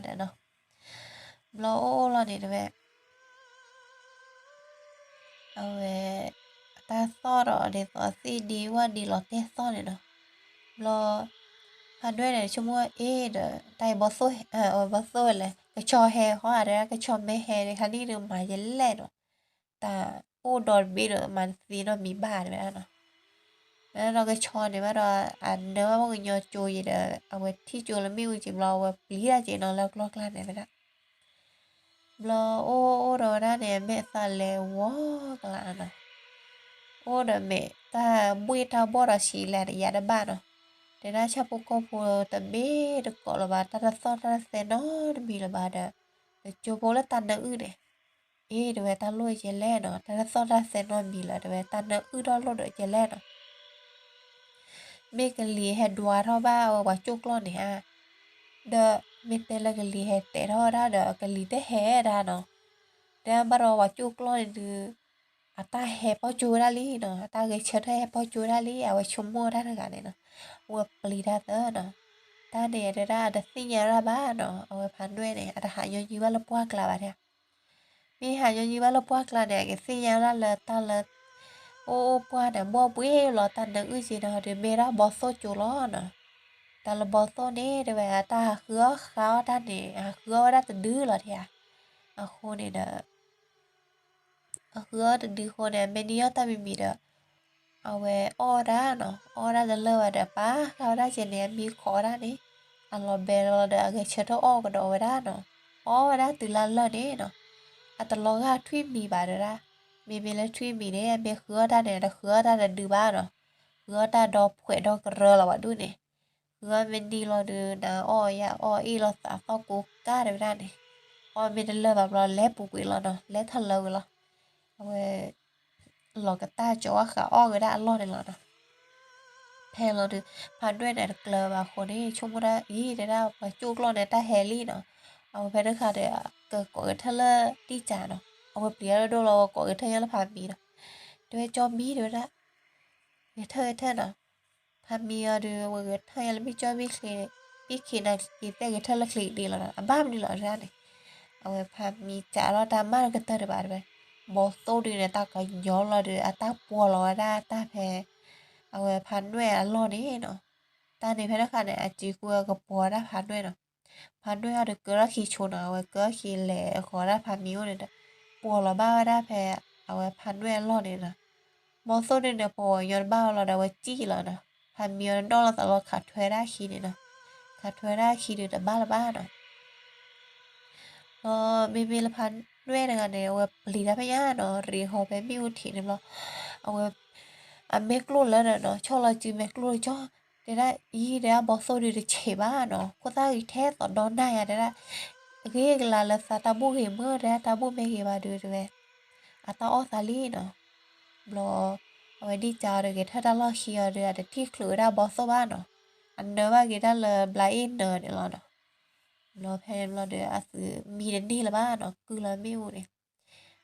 ဒီးနီၤ ဘျီအိၣ်လီၤန့ၣ်တဲဝဲ အဝဲ တၢ်သီၣ်ဒီးဒ်သိးသ့ၣ်ဒ့ဝၣ်ဒ့လီၤတဲာ်သီၣ်န့ၣ်နီၤ, ဘျီ ဖးဒွဲၣ်န့ၣ် ဆိကမိၣ်အ့ဒီး တၢ်အံၤဘီသိၣ် အဝဲဘီသိၣ်ဝဲလဲၣ် ကဆီဟဲဟီဧါတဲ ကဆီမ့ၢ်ဟဲန့ၣ် ခါနံၣ်ဒုးမၤယလဲၣ်နီၤ, တၢ်အိၣ်ဒီတဘ့ၣ်ဒီးမၤတသ့နီတမံၤဘၣ်တဲဝဲဒၣ်နီၤ, ဝဲဒၣ်ဒီးကဆီန့ၣ်ဘၣ်ဒီး အနၢဘၣ်ပှၤကညီကၠိယံၤဒီး အဝဲထံၣ်ကၠိလၢမ့ၣ်အူက့ၤဘျီ အဝဲပျံၤတၢ်က့ၤနီၤလၢကျီၢ်ကျါန့ၣ်တဲဝဲဒၣ် ဘျီအိၣ်အိၣ်ဒီးဝဲဒၣ်န့ၣ် အမဲာ်သးလဲၤဝီၤကလးနီၤ, အိၣ်ဒီးမဲာ်တၢ်ဘှ့ၣ်တၢ်ဘီၣ်ဒီးဆံးလဲၤတယၤတဘၣ်နီၤ, တဲဒၣ်ဆၣ်ဖိကီၢ်ဖိတမ့ၢ်တကိးလၢၤဘၣ် တၢ်တသီၣ်တၢ်တသဲနီတမံၤလၢၤဘၣ်ဒီး, တကၠိဖိလၢတၢ်နၢအုၣ်န့ၣ်, အ့ တဲဝဲတၢ်လိၣ်ယဲလဲၣ်နီၤ တၢ်တသီၣ်တၢ်သဲနီတမံၤလၢၤ တဲဝဲတၢ်နၢအုၣ်ထီၣ်လိၣ်ဒီးယဲလဲၣ်နီၤ မ့ၢ်ကလံၤဟဲဒွးထီၣ်ဘၣ်အဝဲပှၤကၠိၣ်ကျီၢ်န့ၣ်ဧါ, ဒီးမ့ၢ်တဲလၢကလံၤဟဲတဲာ်ထီၣ်ဝဲဒၣ်ဒီး ကလံၤတဟဲဒၣ်နီၤ, တဲဘၣ်ဒီးပှၤကၠိၣ်ကျီၢ်န့ၣ်ဒုး, အတၢ်ဟဲပိာ်ကၠိဝဲဒၣ်လံနီၤ, အတၢ်ဂဲၤဆၢထၢၣ်ဟဲပိာ်ကၠိဝဲဒၣ်လံ အဝဲဆိကမိၣ်တၢ်တဂၤန့ၣ်နီၤ, အဝဲပျံၤတၢ်သၢနီၤ, တၢ်န့ၣ်တဲဒၣ်အတသ့ၣ်ညါဝဲဒၣ်ဘၣ်နီၤ အဝဲဖးနွဲၣ်န့ၣ် အတဟးညီနုၢ်ဘၣ်လၢပှၢ်ကျါဘၣ်ဒၣ် မ့ၢ်ဟးညီနုၢ်ဘၣ်လၢပှၢ်ကျါန့ၣ် အကသ့ၣ်ညါဝဲဒၣ်လၢတၢ်လၢ အိၣ်အိၣ်ပှၢ်န့ၣ် ဘီၣ်ဘှ့ၣ်လီၤ တၢ်နၢအုၣ်က့နီၤ ဒုးမ့ၢ်ဒၣ်ဘီသိၣ်ကၠိလီၤနီၤ, တၢ်လၢဘီသိၣ်န့ၣ် တဲဝဲအတၢ်ဟးဃုအီၣ်ဃုအီၣ်တၢ်န့ၣ် ဟးဃုအီၣ်ဝဲဒၣ်တဒုလီၤဒၣ်ဧါ, အဃိန့ၣ်ဒီး အဃုအီၣ်တဒုဃိန့ၣ် အမ့ၢ်နံၣ်အီၣ်တၢ်မံၤမံၤဒီး အဝဲအီၣ်ဝဲဒၣ်နီၤ အီၣ်ဝဲဒၣ်တလၢာ်ဘၣ်ဒီး ပာ်ဃာ်ဝဲဒၣ်ကဲန့ၣ် အမံခိးဝဲဒၣ်န့ၣ် အလီၤဘဲလီၤဒီး အဂဲၤဆၢထၢၣ်အီၣ်ကဒီးဝဲဒၣ်နီၤ, အီၣ်ဝဲဒၣ်တုၤလၢလၢာ်န့ၣ်နီၤ, အတလီၤဂာ်ထွံၣ်မံၤဘၣ်တဲဒၣ်, မ့မ့ၢ်လၢထွံၣ်မံၤန့ၣ် အမ့ၢ်ဃုအီၣ်တၢ်န့ၣ် တဃုအီၣ်တၢ်တဒုဘၣ်နီၤ, ဃုအီၣ်တၢ်ဒီဖှဲးဒီကရၢလီၤဘၣ်ဒူၣ်န့ၣ် ဃုအီၣ်မ့ၢ်နံၣ်လီၤဒုး နအီၣ်ယအီၣ်အ့ၣ်လိာ်သးသီၣ်ကိးကၢ်တဲဝဲဒၣ်န့ၣ်, အီၣ်မ့ၢ်တလၢာ်ဘၣ်ဘျီ လဲၤပူၤကွံာ်လီၤနီၤ လဲၤထီၣ်လၢဝံၤလီၤ, အဝဲ လီၤကတၢ်ကၠီၤအီၣ်ဃာ်အီၣ်က့ၤဒၣ်အလီၢ်န့ၣ်လီၤနီၤ, ဖဲလီၤဒုး ဖးနွဲၣ်န့ၣ်တကျၢၤဘၣ်အဃိန့ၣ် ဆိကမိၣ်ဒၣ်အံၤတဲဒၣ်ပှၤကၠိၣ်ကျီၢ်န့ၣ် တၢ်ဟဲလံနီၤ, အဝဲဖဲတခါဒီး ကကိးက့ၤထၢၣ်လၢဒံၣ်စၢ်နီၤ, အဝဲပျံၤအီၤဒိၣ်လီၤ အဝဲကိးက့ၤထၢၣ်ညါလၢဖးမံၤနီၤ, တဲဝဲကၠီမံတဲဝဲဒၣ် ဂဲၤထၢၣ်ဂဲၤထၢၣ်နီၤ, ဖးမံအီၤဒုး အဝဲဂဲၤထၢၣ်ညါလၢမ့ၢ်ကၠီမ့ၢ်ချ့, ဘံၣ်ခ့နၤက့ၤသဲဂဲၤထၢၣ်လၢချ့ကဒ့လီၤနီၤ အဘၣ်မနုၤလီၤတဲဒၣ်န့ၣ်, အဝဲဖးမံစးထီၣ်တၢ်မၤတကတၢၢ်ဒံးဘၣ်တဲဝဲ, ဘီသိၣ်ဒုးန့ၣ် တၢ်ကညီလီၤဒီး အတၢ်ပှီၤလီၤဝဲဒၣ်တၢ်ဖဲ အဝဲဖးနွဲၣ်အလီၢ်န့ၣ်နီၤ, တၢ်န့ၣ်ဖဲတခါန့ၣ် အစ့ကွံာ်အကပှီၤဝဲဒၣ်ဖးနွဲၣ်နီၤ, ဖးနွဲၣ်အီၤဒုးကၢထီၣ်ခံဆိနီၤ အဝဲကၢထီၣ်ခံလဲၤဃီၤဒၣ်ဖးမံအိၣ်န့ၣ်ဒီး ပှီၤလီၤဘၣ်ဝဲဒၣ်ဖဲ အဝဲဖးနွဲၣ်အလီၢ်န့ၣ်နီၤ, ဘီသိၣ်ဒုးန့ၣ် ပှီၤဝဲညီတဘၣ်ဝဲလီၤဒီး အဝဲစံၣ်လီၤနီၤ, ဖးမံအီၤဒိၣ်လီၤသးလီၤခးထွဲဒၣ်ခံန့ၣ်နီၤ, ခးထွဲဒၣ်ခံဒုးတဘၣ်လၢၤဘၣ်နီၤ ဒီးမ့မ့ၢ်လၢဖးနွဲၣ်တဂၤန့ၣ် အဝဲပျံၤတၢ်ဖဲညါနီၤ ရ့ဟီဖဲမ့ၣ်အူထံးန့ၣ်ဘျီ, အဝဲ အမဲာ်ကျိၣ်လၢာ်ဒီးနီၤ ဆီၣ်လီၤစုမဲာ်ကျိၣ်ကၠီ, တဲဒၣ်အံၤ တဲဒၣ်ဘီသိၣ်ဒုးတဆံးဘၣ်နီၤ ခိၣ်သၣ်ဂံၤထဲသိးဒီနၢ်ယါတဲဒၣ်, ဂ့ၤကလၤလၢသးတၢ်ဘူၣ်ဂ့ၤမ့ၢ်တဲဒၣ်တၢ်ဘူၣ်မ့ၢ်ဂ့ၤဘၣ်ဒုးတဲဝဲ, အတၢ်အီၣ်သးလံနီၤ, ဘျီ အဝဲဒံၣ်စၢ်အီၤဒီး ဂဲၤထၢၣ်တၢ်လီၢ်ခံအီၤဒီး အတထံၣ်ချုးဝဲဒၣ်ဘီသိၣ်ဘၣ်နီၤ, အနၢဘၣ်က့ၤတၢ်လၢဘျးအ့ၣ်နၢန့ၣ်လီၤနီၤ, ဘျီဖဲန့ၣ်ဘျီဒီး အသုးမံတန့ၢ်လၢၤဘၣ်နီၤ ကုၢ်လီၤမ့ၣ်အူန့ၣ်,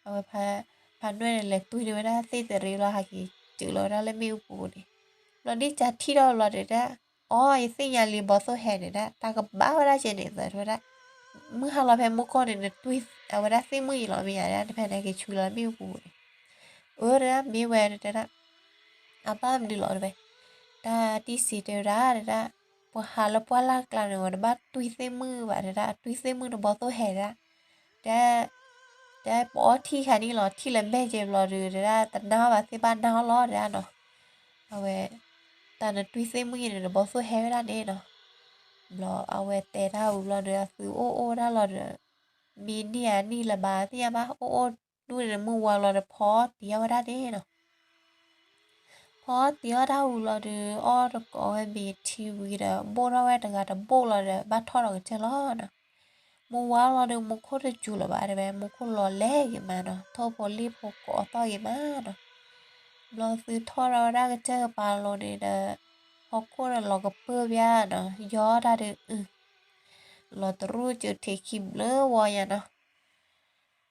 အဝဲ ဖးနွဲၣ်န့ၣ် လဲၤတွံၢ်န့ၢ်ဝဲဒၣ်သ့ၣ်တရံးလီၤ ဟးက့ၤစၢၤလီၤဝဲဒၣ်လၢမ့ၣ်အူပူၤန့ၣ်, ဘျီဒံၣ်စၢ်ထံၣ်ထီၣ်ဘျီဒီးတဲ, အိ ယသ့ၣ်ညါလံဘီသိၣ်ဟဲန့ၣ်ဒၣ် တၢ်ကဘၣ်ဝဲဒၣ်ကဲန့ၣ်သၢတဲဝဲဒၣ်, မုၢ်ဟါလီၤဖဲမူကီၢ်န့ၣ် နတွံၢ်အဝဲဒၣ်သ့ၣ်မုၣ်အံၤလီၤမ့ၢ်ယါဒၣ် တဖဲန့ၣ်က့ၤဆူလီၤမ့ၣ်အူပူၤန့ၣ်, အၢ တဲဒၣ် မ့ၢ်ဝဲတဲဒၣ် အဘၣ်မနုၤလီၤတဲဝဲ, တၢ်တံၢ်စံးတဲဝဲဒၣ်တဲဒၣ်, ပှၤဟးလၢပှၢ်လၢ်ကျါန့ၣ် ဝဲတဘၣ်တွံၢ်သ့ၣ်မုၣ်ဘၣ်တဲဒၣ် အတွံၢ်သ့ၣ်မုၣ်န့ၣ်ဘီသိၣ်ဟဲဒၣ်, တဲ တဲပအီထံၣ်ခါန့ၣ်လီၤ ထံၣ်လၢမဲာ်ကဲဘျီဒီး တဲဒၣ်တနၢ်အီၣ်ဘၣ်သ့ၣ်ဘၣ်နၢ်အီၣ်လီၤတဲဒၣ်နီၤ, အဝဲ တၢ်နတွံၢ်သ့ၣ်မုၣ်အံၤန့ၣ် နဘီသိၣ်ဟဲဝဲဒၣ်န့ၣ်နီၤ, ဘျီအဝဲတဲတၢ်ဝံၤဘျီဒီး အသုးအိၣ်အိၣ်ဝဲဒၣ်လီၤဒီး မံနံၣ်အနံၣ်လၢၤဘၣ်သ့ၣ်ညါဘၣ် အိၣ်အိၣ်ဒူၣ်န့ၣ် မုၢ်ဝါလီၤဒီး ဖီတံၤအီၣ်ဝဲဒၣ်န့ၣ်နီၤ ဖီတံၤအီၣ်တၢ်ဝံၤလီၤဒီး အီၣ်တကိးဝဲမ့ၤထံဝံၤဒီး ဘိၣ်ထီၣ်ဝဲတဂၤတဘိၣ်လီၤဒီး ဘၣ်ထီၣ်ဒီးကစၢၢ်လီၤနီၤ, မုၢ်ဝါလီၤဒီး မူခိၣ်တစူၤလၢၤဘၣ်တဲဝဲ မူခိၣ်လီၤလဲၢ်ဂ့ၤမးနီၤ ထိၣ်ဖိလံၣ်ဖိကိးအသီၣ်ဂ့ၤမးနီၤ, ဘျီသုးထီၣ်ထီၣ်ဝဲဒၣ်ကစၢၢ်ကပၤလိၤန့ၣ်ဒီး ဟီၣ်ခိၣ်ဒီးလီၤကပၢၢ်ဘၣ်နီၤ ယီၢ်တၢ်ဒီးအုး လီၤတရူၢ်စၢၤထံးခံဘျၢဝီညါနီၤ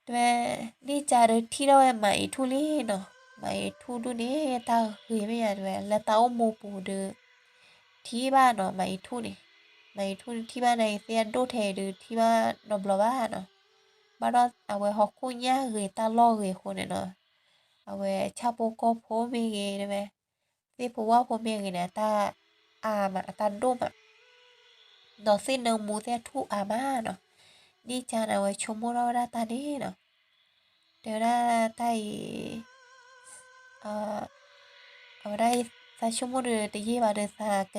တဲဝဲ ဒ်ကးဒီးထံၣ်ထီၣ်ဝဲမၤအံၤထူၣ်လံနီၤ, မၤအံၤထူၣ်ဒူၣ်န့ၣ် တၢ်ဂ့ၤမ့ၢ်ယါတဲဝဲ လၢတၢ်အိၣ်မူပူၤဒီး ထံၣ်ဘၣ်နီၤ မၤအံၤထူၣ်န့ၣ်, မၤအံၤထူၣ်န့ၣ်ထံၣ်ဘၣ်န့ၣ် သ့ၣ်အဒိၣ်ထဲအံၤဒီး ထံၣ်ဘၣ်နီတဘျီဘၣ်နီၤ, ဘၣ်ဒီးအဝဲဟီၣ်ခိၣ်ညါဂ့ၤတၢ်လီၢ်ဂ့ၤအဃိန့ၣ်နီၤ, အဝဲဆၣ်ဖိကီၢ်ဖိမ့ၢ်ဂ့ၤတဲဝဲ သ့ၣ်ဖိဝၣ်ဖိမ့ၢ်ဂ့ၤန့ၣ် အတၢ်အါမး အတၢ်ဒိၣ်မး ဒီးသ့ၣ်နၢမူသ့ၣ်အထူၣ်အါမးနီၤ, ဒ်ကးန့ၣ် အဝဲဆိကမိၣ်ထီၣ်ဝဲဒၣ်တၢ်န့ၣ်နီၤ, တဲဝဲဒၣ်တၢ်အံၤ အဝဲဒၣ် သးဆိကမိၣ်ဒီး တယံာ်ဘၣ်ဒီး သးကနံၣ်ဆါဘၣ်တၢ်ဟီနီၤ, မၤအံၤသၣ်လၢအဝဲဒၣ်သ့ၣ်နၢမူဒီး အပှ့ၤဂဲၤခံခါလၢာ်လီၤ. တယံာ်ဘၣ်ဒီး သးက့ၤအဲၣ်ဘၣ်လၢအဝဲဒၣ် တဝီသးပှၢ်ဖိမုၣ်လီၤနီၤ. ဘျီဆိကမိၣ်တၢ်ဃီန့ၣ် အသးဖှံထီၣ်န့ၣ် ဖှံထီၣ်က့ၤနီၤ, အသးတယုၢ်တၢ်ဒီးသးတယုၢ်က့ၤနီၤ, သ့ၣ်နီၣ်ဘၣ်တၢ်အဲၣ်တီမုၣ်ဂၤဒီးဒိၣ်မးနီၤ. ထီၣ်ထီၣ်ထီၣ်လီၤဒီး ထံၣ်န့ၢ်ဝဲဒၣ်တၢ်လီၢ်တခါနီၤ. ထံၣ်ဝဲတၢ်လီၢ်တခါလီၤဒီး ဆ့ၣ်နီၤအိၣ်ဘှံးဒၣ်န့ၣ်နီၤ. တၢ်န့ၣ်မုၢ်ထူၣ်မုၢ်ဃ့ၢ်တရံးလီၤကဲးကဲးလံနီၤ. ဘျီတဲဒၣ်ပကဆ့ၣ်နီၤအီၣ်မ့ၤဖဲအံၤလီၤနီၤ. ဆ့ၣ်နီၤအီၣ်ဝဲမ့ၤဘိၣ်သၢဂၤန့ၣ်နီၤ. ဒ်ကၢန့ၣ်တဲဒၣ်ဒီး သးဆိကမိၣ်နီၢ်ခံနၣ်ရံၣ်ဒီး ဒုးတုၤအီၤလၢကစၢၢ်ဒီခိၣ်အံၤလီၤနီၤ. မ့မ့ၢ်လၢ အဝဲဖးဒိၣ်ဧါဒီး ကးထီၣ်ဝဲဒၣ် အကၠီန့ၣ်နီၤ. တဲဝဲ ကၠီမ့ၢ်တုၤအီၤလၢကစၢၢ်ဒီခိၣ်လီၤ နဟဲက့ၤလီၤလၢ တဲဝဲ. ဘျီဖးမံအီၤတဲဒၣ် မ့ၢ်ဟဲက့ၤလီၤန့ၣ်သ့ နဂ့ၤသ့ၣ်န့ၣ် မုၢ်ကဟါန့ၢ်ဝဲလၢကျဲ အဃိန့ၣ်ဒီး မံအိၣ်တကိးဝဲဒ်ကၢနီၢ်နၤဒီး တဲဝဲဒၣ်နီၤ. ဟဲက့ၤနဂ့ၤသ့ၣ်န့ၣ် မုၢ်ဟါန့ၢ်ဝဲလၢကျဲန့ၣ် မံခံဂၤန့ၣ်မံဘိးဧါန့ၣ်ဒၣ်န့ၣ် တဲဝဲ. ဘျီ အီၣ်တကိးဝဲမ့ၤဘျီဒီး အဝဲသုးစးထီၣ်ထီၣ်ဒီးဝဲကစၢၢ်ဒီးလီၤနီၤ. ဘျီထီၣ်ထီၣ်ဝဲဒၣ်ကစၢၢ်န့ၣ်ဒီး ဘၣ်ဖဲမုၢ်ဃ့ၢ်လီၤသၢနၣ်ရံၣ် သၢနၣ်ရံၣ်ဘျဲၣ်ဘျီ ဒ်ကၢန့ၣ်ထီၣ်တုၤဝဲဒၣ်လၢကစၢၢ်ဒီခိၣ်ဆိကတၢၢ်လီၤနီၤ. ဒီးကွၢ်ဝဲဒၣ်တၢ်ဝးဝးန့ၣ် သ့ၣ်ဖိဝၣ်ဖိဒီးအိၣ်အါမးနီၤ. တၢ်လီၢ်ပၢၤဂ့ၤမးနီၤ, နီၢ်ဖိမံၤဖိသၣ်ဟဲထီၣ်ဂ့ၤမး ဘျီကလံၤဖိန့ၣ်ဟဲကသုၣ်အံၤမးတဲဒၣ်. ဘျီတစိၢ်ဖိန့ၣ် ဖးမံန့ၣ်ဟဲထီၣ်တုၤအံၤလီၤနီၤ. ဖးမံဟဲထီၣ်တုၤလီၤဒီးပာ်လီၤဝဲတၢ်ဘိၣ်တၢ်စၢၤ အဃီအဃးအူလီၤဒီး ဝဲမံနီၤညါ ပာ်လီၤကွၢ်လၢနီၢ်ခိၣ်န့ၣ်နီၤ. ဘျီတစိၢ်ဖိန့ၣ် ဖးဒိၣ်န့ၣ်ဟဲထီၣ်တုၤအံၤလီၤနီၤ. အန့ၣ်တဂၤန့ၣ်ဟဲထီၣ်တုၤလီၤန့ၣ် ဆီလီၤအဃးအူလီၤဒီး ဝဲကိးပသူထီၣ်ညါလၢကလုၢ်ဖးဒိၣ်န့ၣ်နီၤ. တဲဒၣ်တၢ်လၢကစၢၢ်ဖးထီဒီခိၣ်န့ၣ် ကဲက့ၤလီၤဧါနီၤ. ယဲတုၤဘၣ်လံတၢ်န့ၣ် ဘျီကိးပသူညါကလံၤဖိန့ၣ်ဟဲတဲထီၣ်ပျၢ်န့ၣ် အတၢ်ကသုၣ်ဘၣ်သုဂ့ၤမးနီၤ. ဘျီဒ်ကၢန့ၣ် ဟးစၢ်ကွၢ်တၢ်လီၤနီၤ. ဟးစၢ်ကွၢ်စၢ်ကွၢ်န့ၣ် ဝဲထံၣ်ဝဲဒၣ်တၢ်ခီၣ်လီၢ်ကျိၤတကျိၤနီၤ. ထံၣ်ဝဲဒၣ်တၢ်ခီၣ်လီၢ်ကျိၤတကျိၤန့ၣ်ဒီး အိၣ်ဝဲဒၣ်လၢဆၣ်ဖိကီၢ်ဖိန့ၣ် ဒီဒူၣ်ညါနီၤ. ဟးကွၢ်လၢအဃိၣ်ဃၢၤန့ၣ် အကျိၤဃၣ်ဃၢၤတအိၣ်ဘၣ်နီၤ, အိၣ်ဝဲဒၣ်တကျိၤလီၤတဲဒၣ်န့ၣ်. အိၣ်ဝဲဒၣ်တကျိၤန့ၣ် ဆၣ်ဖိကီၢ်ဖိအခီၣ်လီၢ်န့ၣ် အိၣ်ဝဲဒၣ်လၢတၢ်ဖိတၢ်ဃီနီၤ, ထိးမံၤသ့ၣ်အိၣ်တဲဝဲ, ဘီနၢၤသ့ၣ်အိၣ်, ဘျီ ကွၢ်ကွၢ်န့ၣ်ထံၣ်ဒီးလၢ ဘီသိၣ်ခီၣ်လီၢ်န့ၣ်နီၤ. ဘီသိၣ်တဒုဒီးခီၣ်လီၢ်ဒီး တအံၣ်ဂီၢ်ဘၣ်, အမိၢ်ပှၢ်ဒုန့ၣ်ဘၣ်ဒီးဖးဒိၣ်နီၤ. မ့ၢ်ဘၣ်မုၢ်နၤခီၣ်တဒုန့ၣ် ဃီဧါဒုတသ့ၣ်ညါဘၣ်နီၤ. မ့ၢ်အလးလဲၣ်တဲဝဲဒၣ်နီၤ, တၢ်လၢကစၢၢ်ဖးထီဒီခိၣ်မ့ၢ်တဲဝဲ, ဆၣ်ဖိကီၢ်ဖိအဒိၣ်ဒၣ်လဲၣ်နီၤ. မ့ၢ်လၢအီၣ်ဘၣ်ဆၣ်ဂ့ၤဃီဧါ, မ့ၢ်လၢတၢ်လီၢ်ဂ့ၤဃီဧါ, မ့ၢ်ကလဲၣ်နီၤ. ဆၣ်ဖိကီၢ်ဖိဒိၣ်အံၤအခီၣ်လီၢ်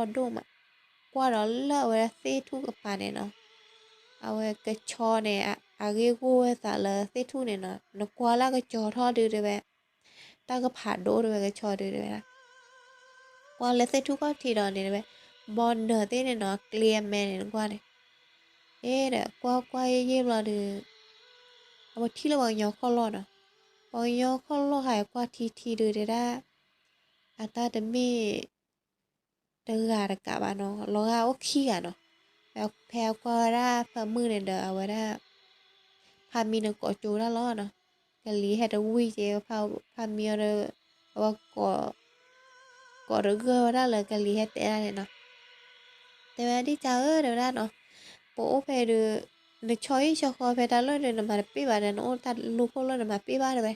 ဒိၣ်မး, ကွၢ်ဒီးလၢအဝဲသ့ၣ်ထူၣ်ကပၤန့ၣ်နီၤ. အဝဲကဆီန့ၣ် အဂ့ၢ်ဂိၢ်ဝဲသးလၢသ့ၣ်ထူၣ်န့ၣ်နီၤ, နကွၢ်လၢကဆီထီၣ်ဒုတဲဝဲ, တၢ်ကဖးဒိၣ်တဲဝဲကဆီဒုတဲဝဲဒၣ်. ကွၢ်လၢသ့ၣ်ထူၣ်ခီၣ်ထံးဒီးန့ၣ်တဲဝဲ, ဘီနၢၤသ့ၣ်န့ၣ်နီၤ ကျ့အမဲန့ၣ်နကွၢ်န့ၣ်. အ့ဒီး ကွၢ်ကွၢ်ယံာ်ယံာ်ဘျီဒီး အဝဲထံၣ်လၢပှၤကညီခီၣ်လီၢ်နီၤ. ပှၤကညီခီၣ်လီၢ်ဟးကွၢ်ထံထံဒုတဲဒၣ်, အတၢ်တမ့ၢ် တဂၤတကးဘၣ်နီၤ, လီၤဂာ်အိၣ်ခံဂၤနီၤ. ဖဲအကွၢ်ဝဲဒၣ်ဖၢမုၢ်န့ၣ်ဒီး အဝဲဒၣ် ဖးမံန့ၣ်ကိးကၠိဒၣ်လီၤနီၤ. ကလံၤဟဲတဝံၣ်က့ၤ ဖးမံအီၤဒီး အဝဲ ကိးတဂၢၢ်ဝဲဒၣ်လၢကလံၤဟဲတဲဒၣ်န့ၣ်နီၤ. တဲဝဲဒၣ်ဒ်ကၢဧၢ တဲဝဲဒၣ်နီၤ, ပအိၣ်ဖဲဒီး နဆီဟံၣ်ဆီဃီဖဲတၢ်လီၢ်ဒီး နမၤတပ့ၢ်ဘၣ်ဒီး နအိၣ်တၢ်လူၤခိၣ်လီၢ် နမၤပ့ၢ်ဘၣ်တဲဝဲ.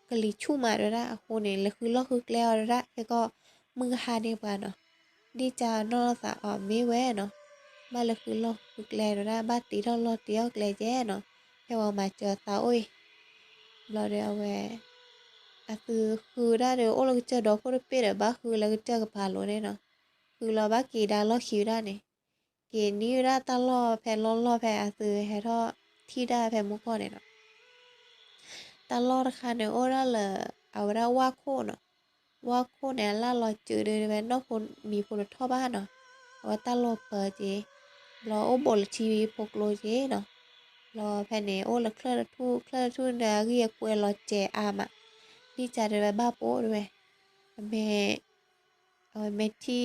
ကလံၤဆူၣ်မးတဲဝဲဒၣ်, အဃိန့ၣ် လဲၤဃုလီၢ်ဃုကျဲအီၤတဲဝဲဒၣ်, ခဲကီၢ်မုၢ်ကဟါန့ၢ်ပှၤနီၤ. ဒ်ကၢနီၢ်သးအီၤမ့ၢ်ဝဲနီၤ, ဘၣ်လဲၤဃုလီၢ်ဃုကျဲတဲဝဲဒၣ်, ဘၣ်တ့ထီၣ်လီၢ်တ့ထီၣ်ကျဲကဲနီၤ, ဖဲပှၤမၤစၢၤသးအိၣ်အံၤ. ဘျီဒီးအဝဲ အသုဃုဒၣ်ဒီး အိၣ်လၢကစၢၢ်ဒီခိၣ်တပ့ၢ်ဒီး ဘၣ်ဃုလၢကစၢၢ်ကပၤလိၤန့ၣ်နီၤ. ဃုလီၤဘၣ်က့ၤဒါလီၢ်ခံဝဲဒၣ်န့ၣ်, က့ၤနံၤဝဲဒၣ်တၢ်လီၢ်ဖဲလီၢ်လီၢ်ဖဲအသုဟဲထီၣ်ထံၣ်ဒၣ်ဖဲမူကီၢ်န့ၣ်နီၤ. တၢ်လီၢ်တခါန့ၣ်အိၣ်ဒၣ်လၢ အဝဲဒၣ်ဝၣ်ခိၣ်နီၤ. ဝၣ်ခိၣ်န့ၣ် အလၢ်လီၤစၢၤဒုးတဲဝဲ နီၢ်ဖိမံၤဖိတထီၣ်ဘၣ်နီၤ. အဝဲတၢ်လီၢ်ပၢၤက့ၤ, ဘျီအိၣ်ဘူးလၢထံဖိကျိက့ၤနီၤ. ဘျီဖဲန့ၣ်အိၣ်လၢချၢၣ်တထူၣ်, ချၢၣ်တထူၣ်န့ၣ် အဂံၢ်အကွဲးလီၤစဲၤအါမး. ဒ်ကၢတဲဝဲဘၣ်ပိာ်တဲဝဲ, အမ့ၢ် အဝဲမ့ၢ်ထံၣ်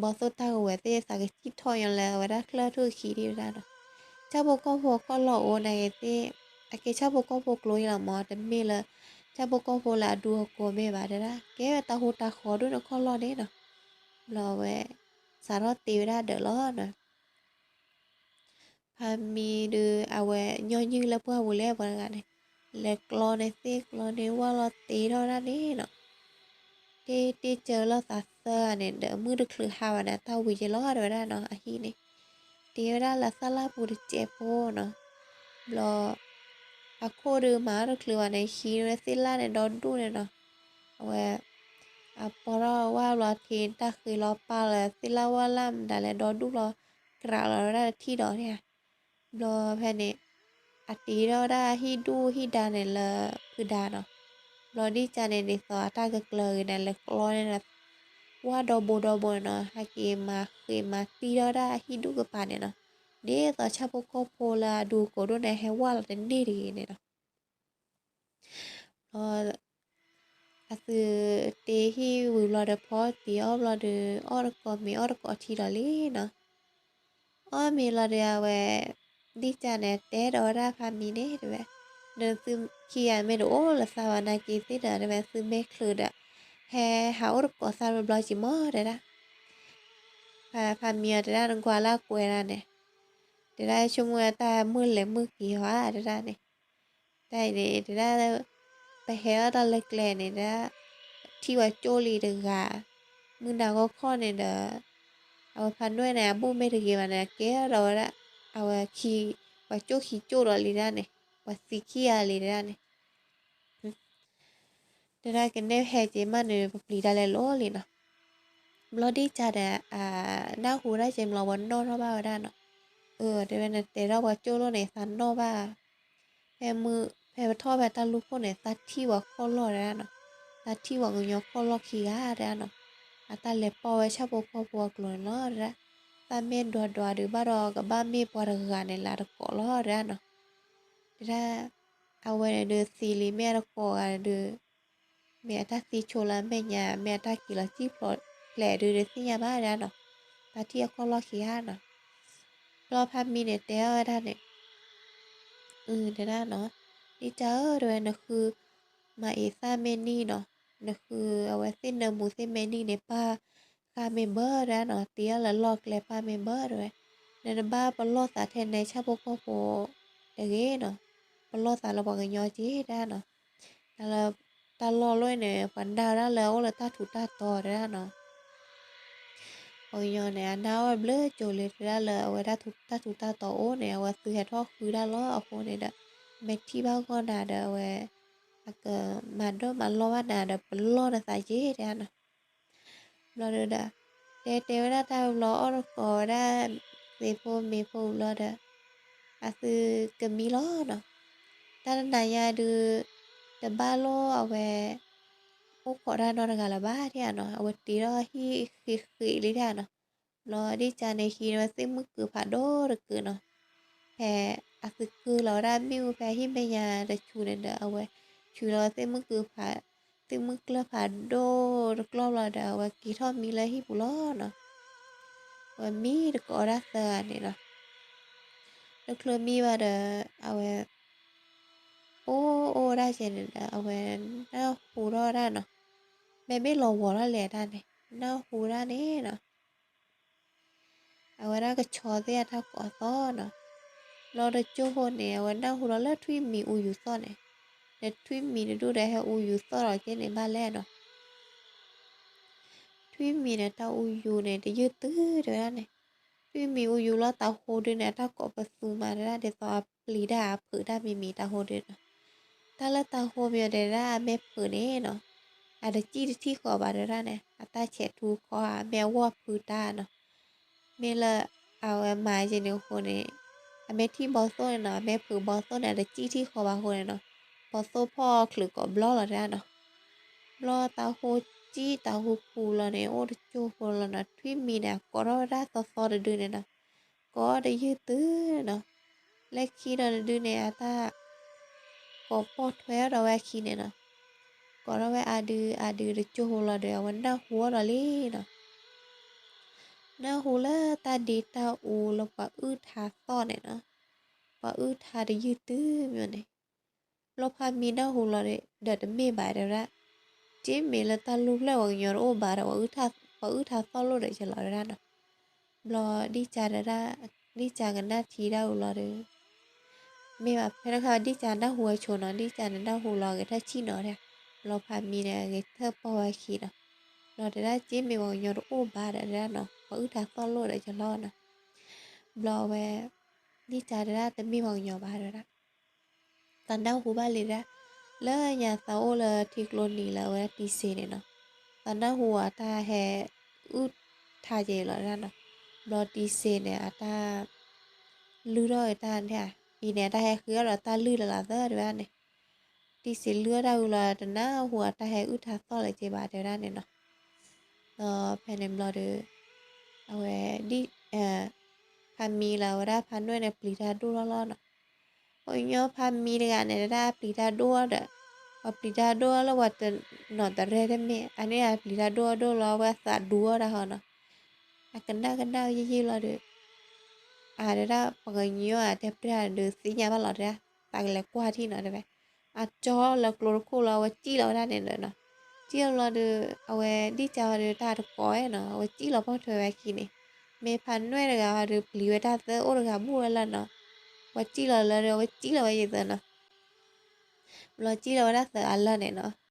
ဘီၣ်သိၣ်တၢ်ကဝဲၤသ့ၣ်သးကစံၣ်ထီၣ်ညီလၢအဝဲဒၣ်ချၢၣ်ထူၣ်ခံဒံးဝဲဒၣ်နီၤ. ဆၣ်ဖိကီၢ်ဖိခီၣ်လီၢ်အိၣ်နာ်က့ၤသ့ၣ်, အကဲဆၣ်ဖိကီၢ်ဖိကျိယလီၤမး, တမ့ၢ်လၢ ဆၣ်ဖိကီၢ်ဖိလၢအဒူအကိးမ့ၢ်ဘၣ်တဲဒၣ်, ကဲဝဲတၢ်ဟူးတၢ်ဃီဒိၣ်န့ၣ်ခီၣ်လီၢ်န့ၣ်နီၤ. ဘျီဝဲ စးထီၣ်တ့ဝဲဒၣ်ဒီးလီၤနီၤ. ဖါမံဒုး အဝဲညီနုၢ်လၢပှၢ်ပူၤလဲၣ်ပှၤတဂၤန့ၣ်, လဲၤကျီန့ၣ်သ့ၣ်ကျီန့ၢ်ဝၣ်လီၤတ့ထီၣ်ဝဲဒၣ်န့ၣ်နီၤ. တ့တ့စၢလီၤသးသၢဂၤန့ၣ်ဒီး မုၢ်တချုးဟါဘၣ်န့ၣ် တၢ်ဝံၤက့ၤလီၤတဲဝဲဒၣ်နီၤ, အဟံၣ်န့ၣ် တ့ဝဲဒၣ်လၢသၣ်လၣ်ပူၤတစဲးဖိနီၤ. ဘျီ အခိၣ်ဒုးမၤအီၣ်တချုးဘၣ်န့ၣ် ဟံးန့ၢ်သ့ၣ်လၣ်န့ၣ်ဒီဒူၣ်န့ၣ်နီၤ. အဝဲ အပီထီၣ်ဝၣ်ဘျီထံးတၢ်ဃ့လီၤပာ်လၢသ့ၣ်လၣ်ဝၣ်လၣ်မတၤလဲၣ်ဒီဒူၣ်ဘျီ ကြးလီၤဝဲဒၣ်တထံၣ်ဒီးန့ၣ်ဧါ. ဘျီဖဲန့ၣ် အတ့ထီၣ်ဝဲဒၣ်ဟံၣ်ဒူၣ်ဟံၣ်ဒါန့ၣ်လၢဖုဒါနီၤ. ဘျီဒ်ကန့ၣ်ဒ်သိးအတၢ်ကကျၢၤဂ့ၤန့ၣ် လဲၤကျီန့ၣ်ဒီး ဝၣ်ဒီဘိဒီဘိန့ၣ်နီၤ, ဟဲက့ၤမၤဃ့မၤတံၢ်ထီၣ်ဝဲဒၣ်ဟံၣ်ဒူၣ်ကပၤန့ၣ်နီၤ. ဒ်သိးဆၣ်ဖိကီၢ်ဖိလၢအဒူအကိးဒိၣ်န့ၣ် ဟဲဝၣ်လီၤတန့ၢ်တဂ့ၤန့ၣ်နီၤ. ဘျီ အသုတ့ဟံၣ်ဝံၤဘျီဒီး ဖီတံၢ်အီၣ်ဘျီဒီး အီၣ်တကိးမ့ၤအီၣ်တကိးထံဒီးလံနီၤ. အီၣ်မ့ၤလီၤဒီး အဝဲ ဒ်ကန့ၣ် တဲဒီးဝဲဒၣ်ဖါမံန့ၣ်တဲဝဲ, ဒီးသုခံဂၤမ့ၢ်တအိၣ်လၢသးဘၣ်နာ်က့ၤသ့ၣ်ဒီး တဲဝဲ သုမ့ၢ်ချုးဒီး ဟဲဟးအိၣ်တကိးသးဘျီဘျီက့ၤမးတဲဒၣ်. ဖါမံအီၤတဲဒၣ် နကွၢ်လၢအကွဲးဒၣ်န့ၣ်, တဲဒၣ်ဆိကမိၣ်ဝဲတၢ်မုၢ်လဲၤမုၢ်က့ၤဟီဧါတဲဒၣ်န့ၣ်. တၢ်အံၤန့ၣ် တဲဒၣ် ပဟဲထီၣ်တၢ်လၢကျဲန့ၣ် တဲဒၣ် ထံၣ်ပှၤကၠိလံတဂၤ, မုၢ်နၤဂီၢ်ခီန့ၣ်ဒီး အဝဲဖါနွဲၣ်န့ၣ် အဘူၣ်မ့ၢ်တဂ့ၤဘၣ်န့ၣ် အကဲထီၣ်ဒီးဝဲဒၣ် အဝဲခံ ပှၤကၠိခံကၠိဒီးလံတၢ်န့ၣ်, ပှၤသံခံဂၤလံတၢ်န့ၣ် တဲဒၣ်ကနဲၣ်ဟဲက့ၤမးန့ၣ် ပပျံၤတၢ်လဲၤလိၤလံနီၤ. ဘျီဒ်ကဒီး အနၢ်ဟူဒၣ်ကဲမးလီၤ ပှၤနီၣ်ထီၣ်ဘၣ်ဝဲဒၣ်နီၤ. အၢ တဲဝဲ နတဲထီၣ်ပှၤကၠိလိာ်န့ၣ် သးနီၣ်ဘၣ်. ဖဲမုၢ် ဖဲပထီၣ်ဖဲတၢ်လူၢ်ခိၣ်န့ၣ် သးထံၣ်ပှၤခီၣ်လီၢ်တဲဒၣ်နီၤ. သးထံၣ်ပှၤကညီခီၣ်လီၢ်ခံဂၤတဲဒၣ်နီၤ. အတၢ်လဲၤပိာ်ဝဲဆၣ်ဖိကီၢ်ဖိအကျိၤန့ၣ်လီၤတဲဒၣ်. သးမ့ၢ်ဒွးဒွးဒုးဘၣ်ဒီး ကဘၣ်မ့ၢ်ပှၤတဂၤန့ၣ်လၢအတကိးလီၤတဲဒၣ်နီၤ. တဲဒၣ် အဝဲန့ၣ်ဒုးသံလံ မ့ၢ်အတကိးဂၤန့ၣ်ဒုး မ့ၢ်အတၢ်သံဆိလၢအမဲာ်ညါ မ့ၢ်အတၢ်က့ၤလီၤစံၣ်ဖျိးဖျဲးဒုးတသ့ၣ်ညါဘၣ်တဲဒၣ်နီၤ. သးထံၣ်အခီၣ်လီၢ်ခံဂၤနီၤ. ဘျီဖါမံန့ၣ်တဲအီၤဝဲဒၣ်န့ၣ် တဲဒၣ်နီၤ, ဒ်ကဧၢ တဲဝဲ နဃုမၤအံၤသၣ်မ့ၢ်နံၣ်နီၤ, နဃုအဝဲသ့ၣ်နၢမူသ့ၣ်မ့ၢ်နံၣ်န့ၣ် ပၢ်ဃာ်မ့ၢ်ဘၢတဲဒၣ်နီၤ, တ့အီၣ်လၢလီၢ်ကျဲပၢ်မ့ၢ်ဘၢတဲဝဲ, နတဘၣ်ပလီၢ်သးထဲနဲဆၣ်ဖိကီၢ်ဖိတဂ့ၤနီၤ, ပလီၢ်သးလၢပှၤကညီက့ၤတဲဒၣ်နီၤ. တၢ်လၢ တၢ်လီၢ်လီၢ်န့ၣ် ပှၤနာ်ဝဲဒၣ်လၢအအိၣ်လၢတၢ်ထူးတၢ်တီၤတဲဒၣ်နီၤ. ပှၤကညီန့ၣ် အနာ်အီၣ်ဘျၢကၠိလံတဲဒၣ်လၢအဝဲဒၣ်တၢ်ထူးတၢ်တီၤအိၣ်န့ၣ် အဝဲသုဟဲထီၣ်ဃုတၢ်လီၤအဃိန့ၣ်ဒီး မ့ၢ်ထံၣ်ဘၣ်ဂီၢ်နၤဒီးအဝဲ အကမၤဒိၣ်မၤလီၢ်ဘၣ်နၤဒီး ပလီၢ်နသးက့ၤတဲဒၣ်နီၤ. ဘျီဒီး တဲတဲဝဲဒၣ်တၢ်ဘျီအီၣ်တကိးဝဲဒၣ် သ့ၣ်ဖိမ့ၣ်ဖိဘျီဒီး အသုကမံလီၤနီၤ. တၢ်တနၤညါဒုး တဘၣ်လိၣ်အဝဲ အိၣ်ခိးတၢ်နီတဂၤလၢၤဘၣ်တဲဒၣ်နီၤ, အဝဲတ့ထီၣ်ဟံၣ်ဃံးဃံးလံတဲဒၣ်နီၤ. ဘျီဒ်ကန့ၣ်ဟံးန့ၢ်ဝဲသ့ၣ်မုၣ်ကုာ်ဖးဒိၣ်တကုာ်နီၤ. ဖဲအသုကုၢ်လီၤဝဲဒၣ်မ့ၣ်အူဖဲဟံၣ်မဲာ်ညါတဆူန့ၣ်ဒီး အဝဲဆူလီၤဝဲသ့ၣ်မုၣ်ကုာ်ဖး သ့ၣ်မုၣ်ကျၢၢ်ဖးဒိၣ်တကျီၢ်ဘျီဒီး အဝဲက့ၤထီၣ်မံလၢဟံၣ်ပူၤလီၤနီၤ. အဝဲမံတကိးဒၣ်သၢဂၤန့ၣ်နီၤ. တချုးမံဘၣ်ဒီး အဝဲ အိၣ်အိၣ်ဝဲဒၣ်ကဲန့ၣ်ဒီး အဝဲနၢ်ဟူထီၣ်ဝဲဒၣ်နီၤ. မ့မ့ၢ်လီၤဝီၤထီၣ်လဲၤတၢ်န့ၣ် နၢ်ဟူဒၣ်န့ၣ်နီၤ. အဝဲဒၣ်ကဆီသ့ၣ်အတၢ်ကိးသီၣ်နီၤ. ဘျီတကၠိၢ်ဖိန့ၣ် အဝဲနၢ်ဟူလီၤလၢထွံၣ်မံၤအူယူၤသီၣ်န့ၣ်, ဒီးထွံၣ်မံၤတဒူၣ်ဒီးဟဲအူယူၤသီၣ်လီၤကဲန့ၣ်ဘၣ်လဲၣ်နီၤ. ထွံၣ်မံၤန့ၣ် တၢ်အူယူၤန့ၣ် တယုၢ်တုၤတဲဝဲဒၣ်န့ၣ်, ထွံၣ်မံၤအူယူၤလီၤသးဟိဒုန့ၣ် အတၢ်ကိးပသူမးတဲဒၣ် ဒ်သိးအပျံၤတၢ်အဖုးတၢ်မံၤမံၤတၢ်ဟိဒုနီၤ. တၢ်လၢတၢ်ဟိမံၤအီၤတဲဒၣ်အမဲာ်ဖုးန့ၣ်နီၤ, အတစံၣ်တထံၣ်ဃီဘၣ်တဲဒၣ်န့ၣ် အတၢ်ဆဲးထူခီဧါ အမဲာ်အဝီၢ်ဖုးတၢ်နီၤ. မ့ၢ်လၢ အဝဲမၤကဲန့ၣ်အဃိန့ၣ် အမဲာ်ထံၣ်ဘီသိၣ်န့ၣ်နီၤ, အမဲာ်ဖုးဘီသိၣ်န့ၣ် အတစံၣ်ထံၣ်ဃီဘၣ်အဃိန့ၣ်နီၤ, ဘီသိၣ်ဖီၣ်ချုးကိးဘျီလီၤတဲဒၣ်နီၤ. ဘျီတၢ်ဟိစံၣ်တၢ်ဟူခူလီၤန့ၣ် အိၣ်တကၠိၢ်ဖိလီၤနီၤ, ထွံၣ်မံၤန့ၣ် အကိးထီၣ်ဝဲဒၣ်သီသီတဒုန့ၣ်နီၤ, ကိးတယုၢ်တုၤနီၤ. လၢခံဒီးတဒုန့ၣ် အတၢ်ကိးပိာ်ထွဲအီၤဒီးဝဲအခံန့ၣ်နီၤ, ကိးထီၣ်ဝဲအါဒုအါဒုတကၠိၢ်ဖိလီၤဒီး အဝဲနၢ်ဟူအီၤဒီးလံနီၤ. နၢ်ဟူလၢတၢ်ဒ့တၢ်အူလၢပှၤအုၣ်ထါသီၣ်န့ၣ်နီၤ, ပှၤအုၣ်ထါတယုၢ်တုၤမ့ၢ်န့ၣ်, ဘျီဖါမံနၢ်ဟူလီၤဒီး တမ့ၢ်ဘၣ်တဲဝဲဒၣ်, က့မ့ၢ်လၢတၢ်လူၢ်ဖျၢၣ်ပှၤကညီတအိၣ်ဘၣ်ဒီး ပှၤအုၣ်ထါသီၣ်လိၣ်ဒီးကလီၤတဲဝဲဒၣ်နီၤ. ဘျီဒ်က ဒ်ကကနၣ်ထံတၢ်အူလီၤဒီး မ့ၢ်ဘၣ်ဖဲတခါဒ်ကနၢ်ဟူဝဲဆိနီၤ, ဒ်ကန့ၣ်နၢ်ဟူလီၤဂဲၤထၢၣ်ဆံၣ်နီၤဒၣ်, ဘျီဖါမံန့ၣ်ဂဲၤထၢၣ်ပိာ်ဝဲခံနီၤ. ဘျီတဲဒၣ်က့မ့ၢ်ပှၤကညီတအိၣ်ဘၣ်ဒီးတဲဒၣ်နီၤ, ပှၤအုၣ်ထါသီၣ်လိၣ်ဒီးကလီၤနီၤ. ဘျီဝဲ ဒ်ကတဲဒၣ်တမ့ၢ်ပှၤကညီဘၣ်တဲဒၣ်, သးနၢ်ဟူဘၣ်လံတဲဒၣ်, လၢညါသးအိၣ်လၢထံကျိနံၤလၢအဝဲဒၣ်တံစ့န့ၣ်နီၤ, သးနၢ်ဟူအတၢ်ဟဲအုၣ်ထါက့ၤလီၤတဲဒၣ်နီၤ. ဘျီတံစ့န့ၣ် အတၢ် လုၢ်ထီၣ်အတၢ်န့ၣ်ဧါ, အံၤန့ၣ် အတၢ်ဟဲဃ့အီၣ်ဒီးတၢ်လုၢ်လၢ်လၢ်သၢတဲဝဲဒၣ်န့ၣ်, တံစ့လုၢ်အီၣ်တၢ်ဝံၤလီၤ တနၢ်ဟူအတၢ်ဟဲအုၣ်ထါသီၣ်လၢၤက့ဘၣ်တဲဝဲဒၣ်န့ၣ်နီၤ. ဒီးဖဲန့ၣ်ဘျီဒီး အဝဲ ဖါမံလၢအဝဲဒၣ်ဖါနွဲၣ်န့ၣ် ပျံၤတၢ်ဒိၣ်ထီၣ်လီၤနီၤ. ပှၤကညီဖါမံတဂၤန့ၣ် တဲဒၣ်ပျံၤတၢ်ဒိၣ်ဒီး ပှၤပျံၤတၢ်ဒိၣ်လၢပှၤတနီၤတရဲၣ်တမ့ၢ် အန့ၣ်အပျံၤတၢ်ဒိၣ်ဒိၣ်လီၤ အဝဲသးဒူအီၣ်တၢ်ဟီနီၤ. အကနၣ်ကနၣ်ယံာ်ယံာ်လီၤဒီး အတဲဒၣ်ပှၤကညီအတဲပြၢ်ဒီးသ့ၣ်ညါဘၣ်လီၤတဲဒၣ်, သးကလဲၤကွၢ်ထံၣ်နီၤတဲဝဲ. အကၠီလၢကျိတခိၣ်လီၤ အဝဲစံၣ်လီၤဝဲဒၣ်န့ၣ်ဒီးနီၤ. စံၣ်လီၤဘျီဒီး အဝဲဒ်ကဝဲဒီးတၢ်တကိးနီၤ အဝဲစံၣ်လီၤပိာ်ထွဲဝဲခံန့ၣ်, မ့ၢ်ဖါနွဲၣ်တဂၤဒီးပျံၤဝဲတၢ်သၢအိၣ်တဂၤဘူၣ်ဝဲလၢနီၤ. ပှၤစံၣ်လီၤလၢဒီး အဝဲစံၣ်လီၤဝဲယံာ်သၢနီၤ. ဘျီစံၣ်လီၤဝဲဒၣ်သၢဂၤလၢာ်န့ၣ်နီၤ.